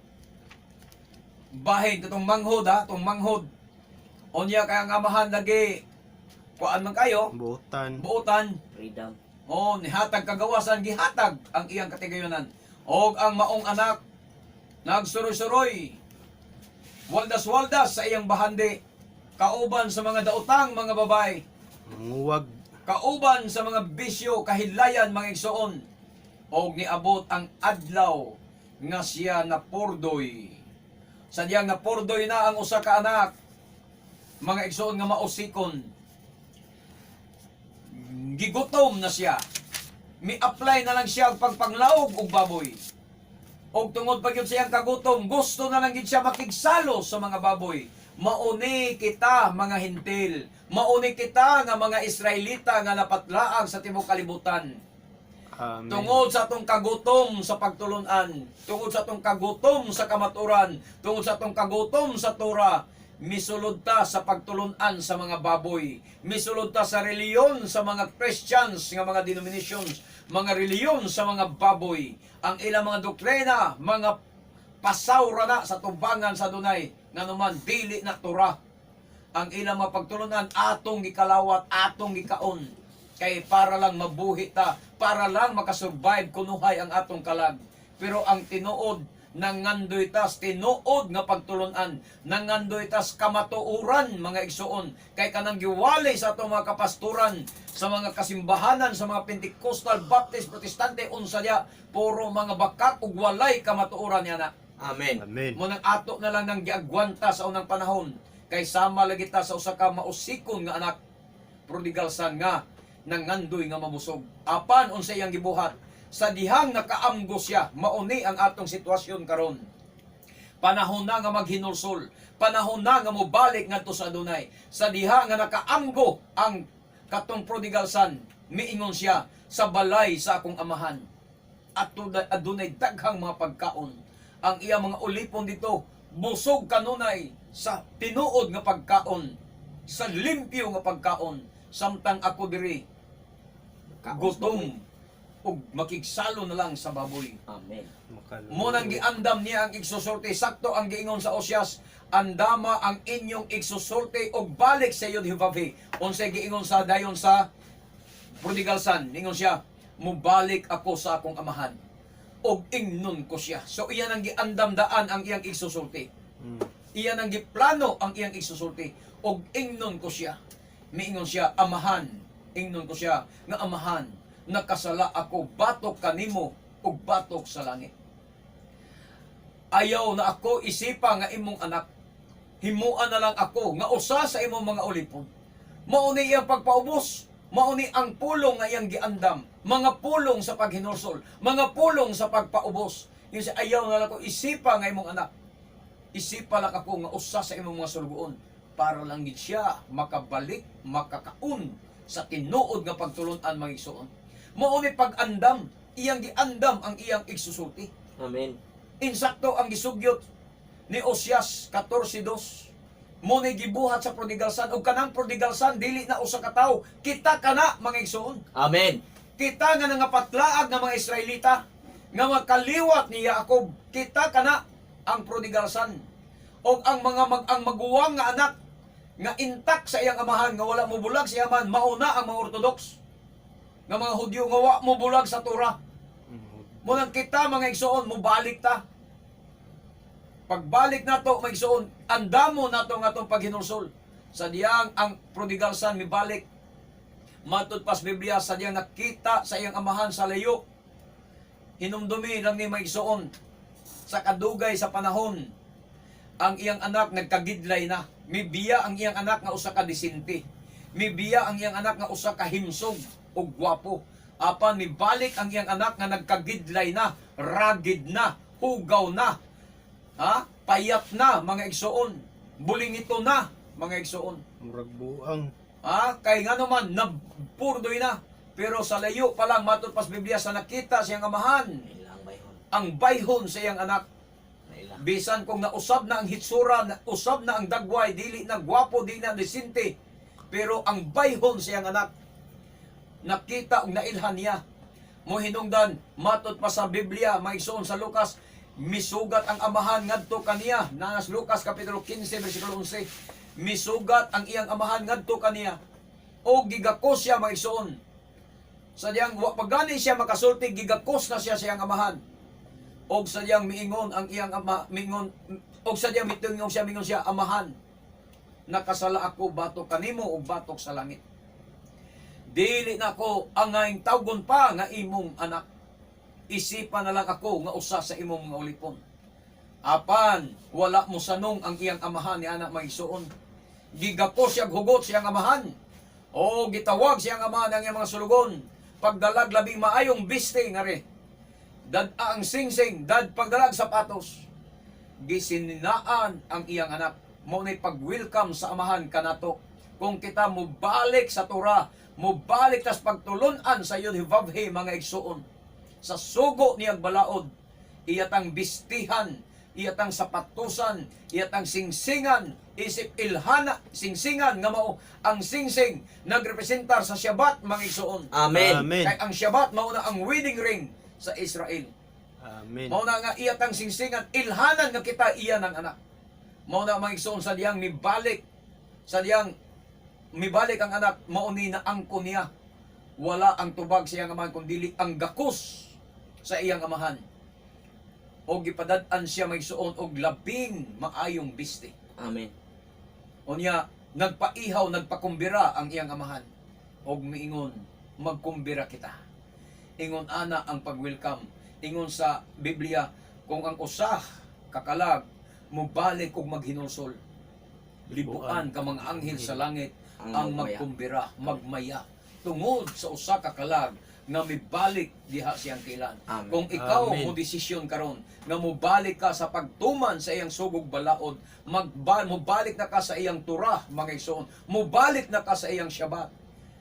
Bahin, itong manghod ha, itong manghod. Unya kaya ang amahan lagi, kuan man kayo, Buotan. Buotan. Freedom. Oh, nihatag kagawasan, gihatag ang iyang katigayunan. Og ang maong anak, nagsuroy-suroy, waldas-waldas sa iyang bahandi, kauban sa mga daotang mga babae, Manguwag. Kauban sa mga bisyo, kahilayan mga igsoon, og niabot ang adlaw nga siya napurdoy. Sadyang napurdoy na ang usa ka anak, mga igsoon nga mausikon. Gigutom na siya. Mi-apply na lang siya og pagpanglaog og baboy. Og tungod pa gyud sa iyang kagutom, gusto na lang gid siya makigsalo sa mga baboy. Mauni kita, mga Hentil. Mauni kita nga mga Israelita nga napatlaag sa tibuok kalibutan. Amen. Tungod sa atong kagutom sa pagtulunan, tungod sa atong kagutom sa kamaturan, tungod sa atong kagutom sa Torah, misulod ta sa pagtulunan sa mga baboy, misulod ta sa reliyon sa mga Christians nga mga denominations, mga reliyon sa mga baboy. Ang ilang mga doktrina, mga pasawra na sa tubangan sa Adunay, nganuman dili na Torah ang ilang mga pagtulunan, atong gikalawat, atong gikaon, kay para lang mabuhi ta, para lang makasurvive kunuhay ang atong kalag. Pero ang tinuod, nangandoy tas tinuod nga pagtulunan, nangandoy tas kamatuoran, mga igsuon, kay kanang giwali sa atong mga kapasturan, sa mga kasimbahanan, sa mga Pentecostal, Baptist, Protestante, unsa diya, puro mga bakak ug walay kamatuoran niya na. Amen. Amen. Mo nang ato na lang nang giagwanta sa unang panahon, kay sama lagi ta sa usa ka mausikon nga anak, prodigal son nga nangandoy nga mabusog. Apan unsa iyang gibuhat sa dihang nakaamgo siya? Mauni ang atong sitwasyon karon. Panahon na nga maghinulsol, panahon na nga mobalik ngadto sa Adunay. Sa diha nga nakaamgo ang katong prodigal son, miingon siya, "Sa balay sa akong amahan at adunay daghang mga pagkaon. Ang iya mga ulipon dito, busog kanunay sa tinuod nga pagkaon, sa limpyo nga pagkaon, samtang ako diri gutom ug makigsalo na lang sa baboy." Amen. Makaluluoy. Mo nang giandam niya ang igsusulti, sakto ang giingon sa Osias, "Andama ang inyong igsusulti ug balik sa iyo Hivavi." Unsay giingon sa dayon sa prodigal son? Ingon siya, "Mubalik ako sa akong amahan ug ingnon ko siya." So iyan ang giandam daan ang iyang igsusulti. Iyan ang giplano ang iyang igsusulti, "Ug ingnon ko siya." Miingon siya, "Amahan," ingnon ko siya nga, "Amahan, nakasala ako batok kanimo ug batok sa langit. Ayaw na ako isipa nga imong anak. Himuan na lang ako nga usa sa imong mga ulipon." Mao ni iyang pagpaubos. Mao ni ang pulong nga iyang giandam. Mga pulong sa paghinulsol, mga pulong sa pagpaubos. Yung sa "Ayaw na lang ako isipa nga imong anak. Isipa lang ako nga usa sa imong mga sulugoon," para lang gid siya makabalik, makakaon sa tinuod nga pagtulunan, mga igsuon. Mao ni pag-andam, iyang giandam ang iyang igsusulti. Amen. Insakto ang gisugyot ni Osias 14:2. Mo ni gibuhat sa prodigal son, ug kanang prodigal son dili na usa ka tawo, kita kana, mga igsuon. Amen. Kita nga nangapatlaag nga mga Israelita nga makaliwat ni Jacob, kita kana ang prodigal son. Og ang mga mag ang maguwang nga anak nga intak sa iyang amahan, nga wala mo bulag sa iyang amahan, mauna ang mga Orthodox nga mga Hudyo nga wa mo bulag sa Torah. Mo nang kita, mga igsuon, mobalik ta. Pagbalik nato, mga igsuon, andamo nato nga atong paghinulsol. Sa diyang ang prodigal son mibalik, matud pas Biblia, sa diyang nakita sa iyang amahan sa layo. Hinumdumi lang ni, mga igsuon, sa kadugay sa panahon, ang iyang anak nagkagidlay na. Mibiya ang iyang anak nga usa ka disente. Mibiya ang iyang anak nga usa ka himsog ug gwapo. Apan mibalik ang iyang anak nga nagkagidlay na, ragid na, hugaw na, ha? Payat na, mga igsuon. Bulingito na, mga igsuon. Murag buang. Ha? Kay nga naman, nabpurdoy na. Pero sa layo pa lang, matud pas Biblia, sa nakita siyang amahan, Nailang bayhon. ang bayhon sa iyang anak. Naila. Bisan kung nausab na ang hitsura, nausab na ang dagway, dili na gwapo, dili na disente. Pero ang bayhon sa iyang anak, nakita ug nailhan niya. Mo hinungdan, matud pa sa Biblia, maigsoon, sa Lucas, misugat ang amahan ngadto kaniya. Nanas Lucas kapitulo 15 bersikulo 11. Misugat ang iyang amahan ngadto kaniya. O gigakos siya, maigsoon. Sa diyang wa pa gani siya makasulti, gigakos na siya sa iyang amahan. Og sa diyang miingon ang iyang ama, miingon og sa diyang mitingog siya, mingon siya, "Amahan, nakasala ako batok kanimo ug batok sa langit. Dili na ako angayng tawgon pa nga imong anak. Isipa na lang ako nga usa sa imong mga ulipon." Apan wala mo sanong ang iyang amahan ni anak, mga igsuon. Gigakos siya, hugot siyang amahan. O gitawag siyang amahan ang iyang mga sulugon. Pagdalag labing maayong biste ngari. Dad-a ang singsing, dad pagdalag sapatos. Gisinaan ang iyang anak. Mao nay pag-welcome sa amahan kanato. Kung kita mobalik sa Torah, mobalik tas pagtulunan sa Yud Vavhe, mga igsuon. Sa sugo niyang balaod, iyatang bistihan, iyatang sapatusan, iyatang singsingan, isip ilhana, singsingan nga mao ang singsing nagrepresentar sa Shabbat, mga igsuon. Amen. Amen. Kay ang Shabbat mao na ang wedding ring sa Israel. Amen. Mao na nga iyatang singsingan, ilhanan nga kita iya ng anak. Mao na, mga igsoon, sa diyang mibalik, sa diyang mibalik ang anak, mao ni naangko niya. Wala ang tubag sa iyang amahan kundi ang gakos sa iyang amahan. O gipadad-an siya, mga igsoon, og labing maayong biste. Amen. Unya, nagpaihaw, nagpakumbira ang iyang amahan. Og miingon, "Magkumbira kita." Ingon ana ang pag-welcome. Ingon sa Biblia, kung ang usa kakalag mubalik og maghinulsol, libuan ka mga anghel sa langit ang ang magmaya. Magkumbira, magmaya. Tungod sa usa ka kalag nga mibalik diha siyang kilan. Amen. Kung ikaw Amen. mo desisyon karon nga mobalik ka sa pagtuman sa iyang sugog balaod, mobalik na ka sa iyang Torah, mga igsoon, mobalik na ka sa iyang Shabbat,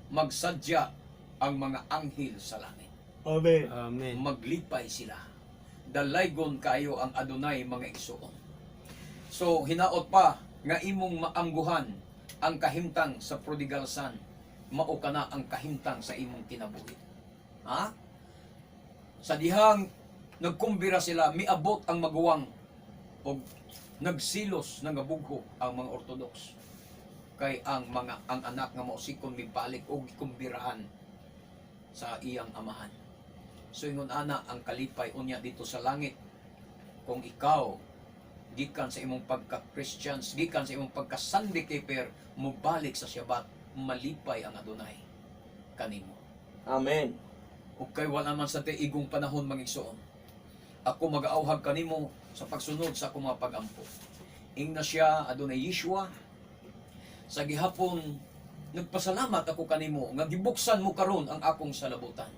magsadya ang mga anghel sa langit. Amen. Amen. Maglipay sila. Dalaygon kayo ang Adonai, mga igsoon. So hinaot pa nga imong maamguhan ang kahimtang sa prodigal son, mao kana ang kahimtang sa imong kinabuhi. Ha? Sa dihang nagkumbira sila, miabot ang maguwang og nagsilos nga bugho ang mga Orthodox kay ang anak nga mausikon mibalik og gikumbirahan sa iyang amahan. So ingon ana ang kalipay unya dito sa langit kung ikaw gikan sa imong pagka-Christians, gikan sa imong pagka-Sunday keeper, mobalik sa Shabbat, malipay ang Adonai kanimo. Amen. Ug kay wala man sa igong panahon, mga igsoon. Ako magaawhag kanimo sa pagsunod sa akong mga pagampo. Ingna siya, Adonai Yeshua, sa gihapon nagpasalamat ako kanimo nga gibuksan mo karon ang akong salabutan.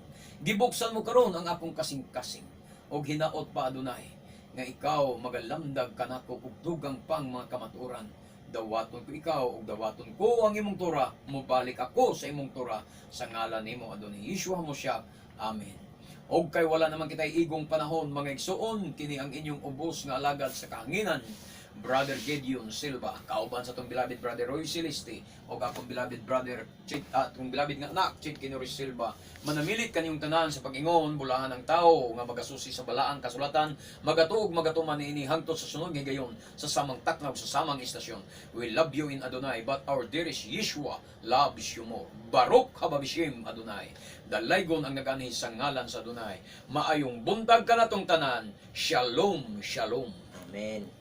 Gibuksan mo karon ang akong kasing-kasing. Og hinaot pa, Adonai, nga ikaw magalamdag kanako og dugang pang mga kamatuoran. Dawaton ko ikaw ug dawaton ko ang imong Torah, mobalik ako sa imong Torah sa ngalan nimo, Adonai Yeshua Moshiach. Amen. Og kay wala naman kitay igong panahon, mga igsoon, kini ang inyong ubos nga alagad sa kahanginan, Brother Gideon Silva, kauban sa atong beloved Brother Roy Celeste, o akong beloved brother, Chit, atong beloved nga anak, Chit Kinori Silva. Manamilit kaniyong tanan sa pag-ingon, bulahan ang tao, nga magasusi sa balaang kasulatan, magatuog magatuman niini hangtod sa sunod nga higayon, sa samang takna ug sa samang istasyon. We love you in Adonai, but our dearest Yeshua loves you more. Baruch haba bishim Adonai. Dalaygon ang naganhi sa ngalan sa Adonai. Maayong buntag kanatong tanan. Shalom, shalom. Amen.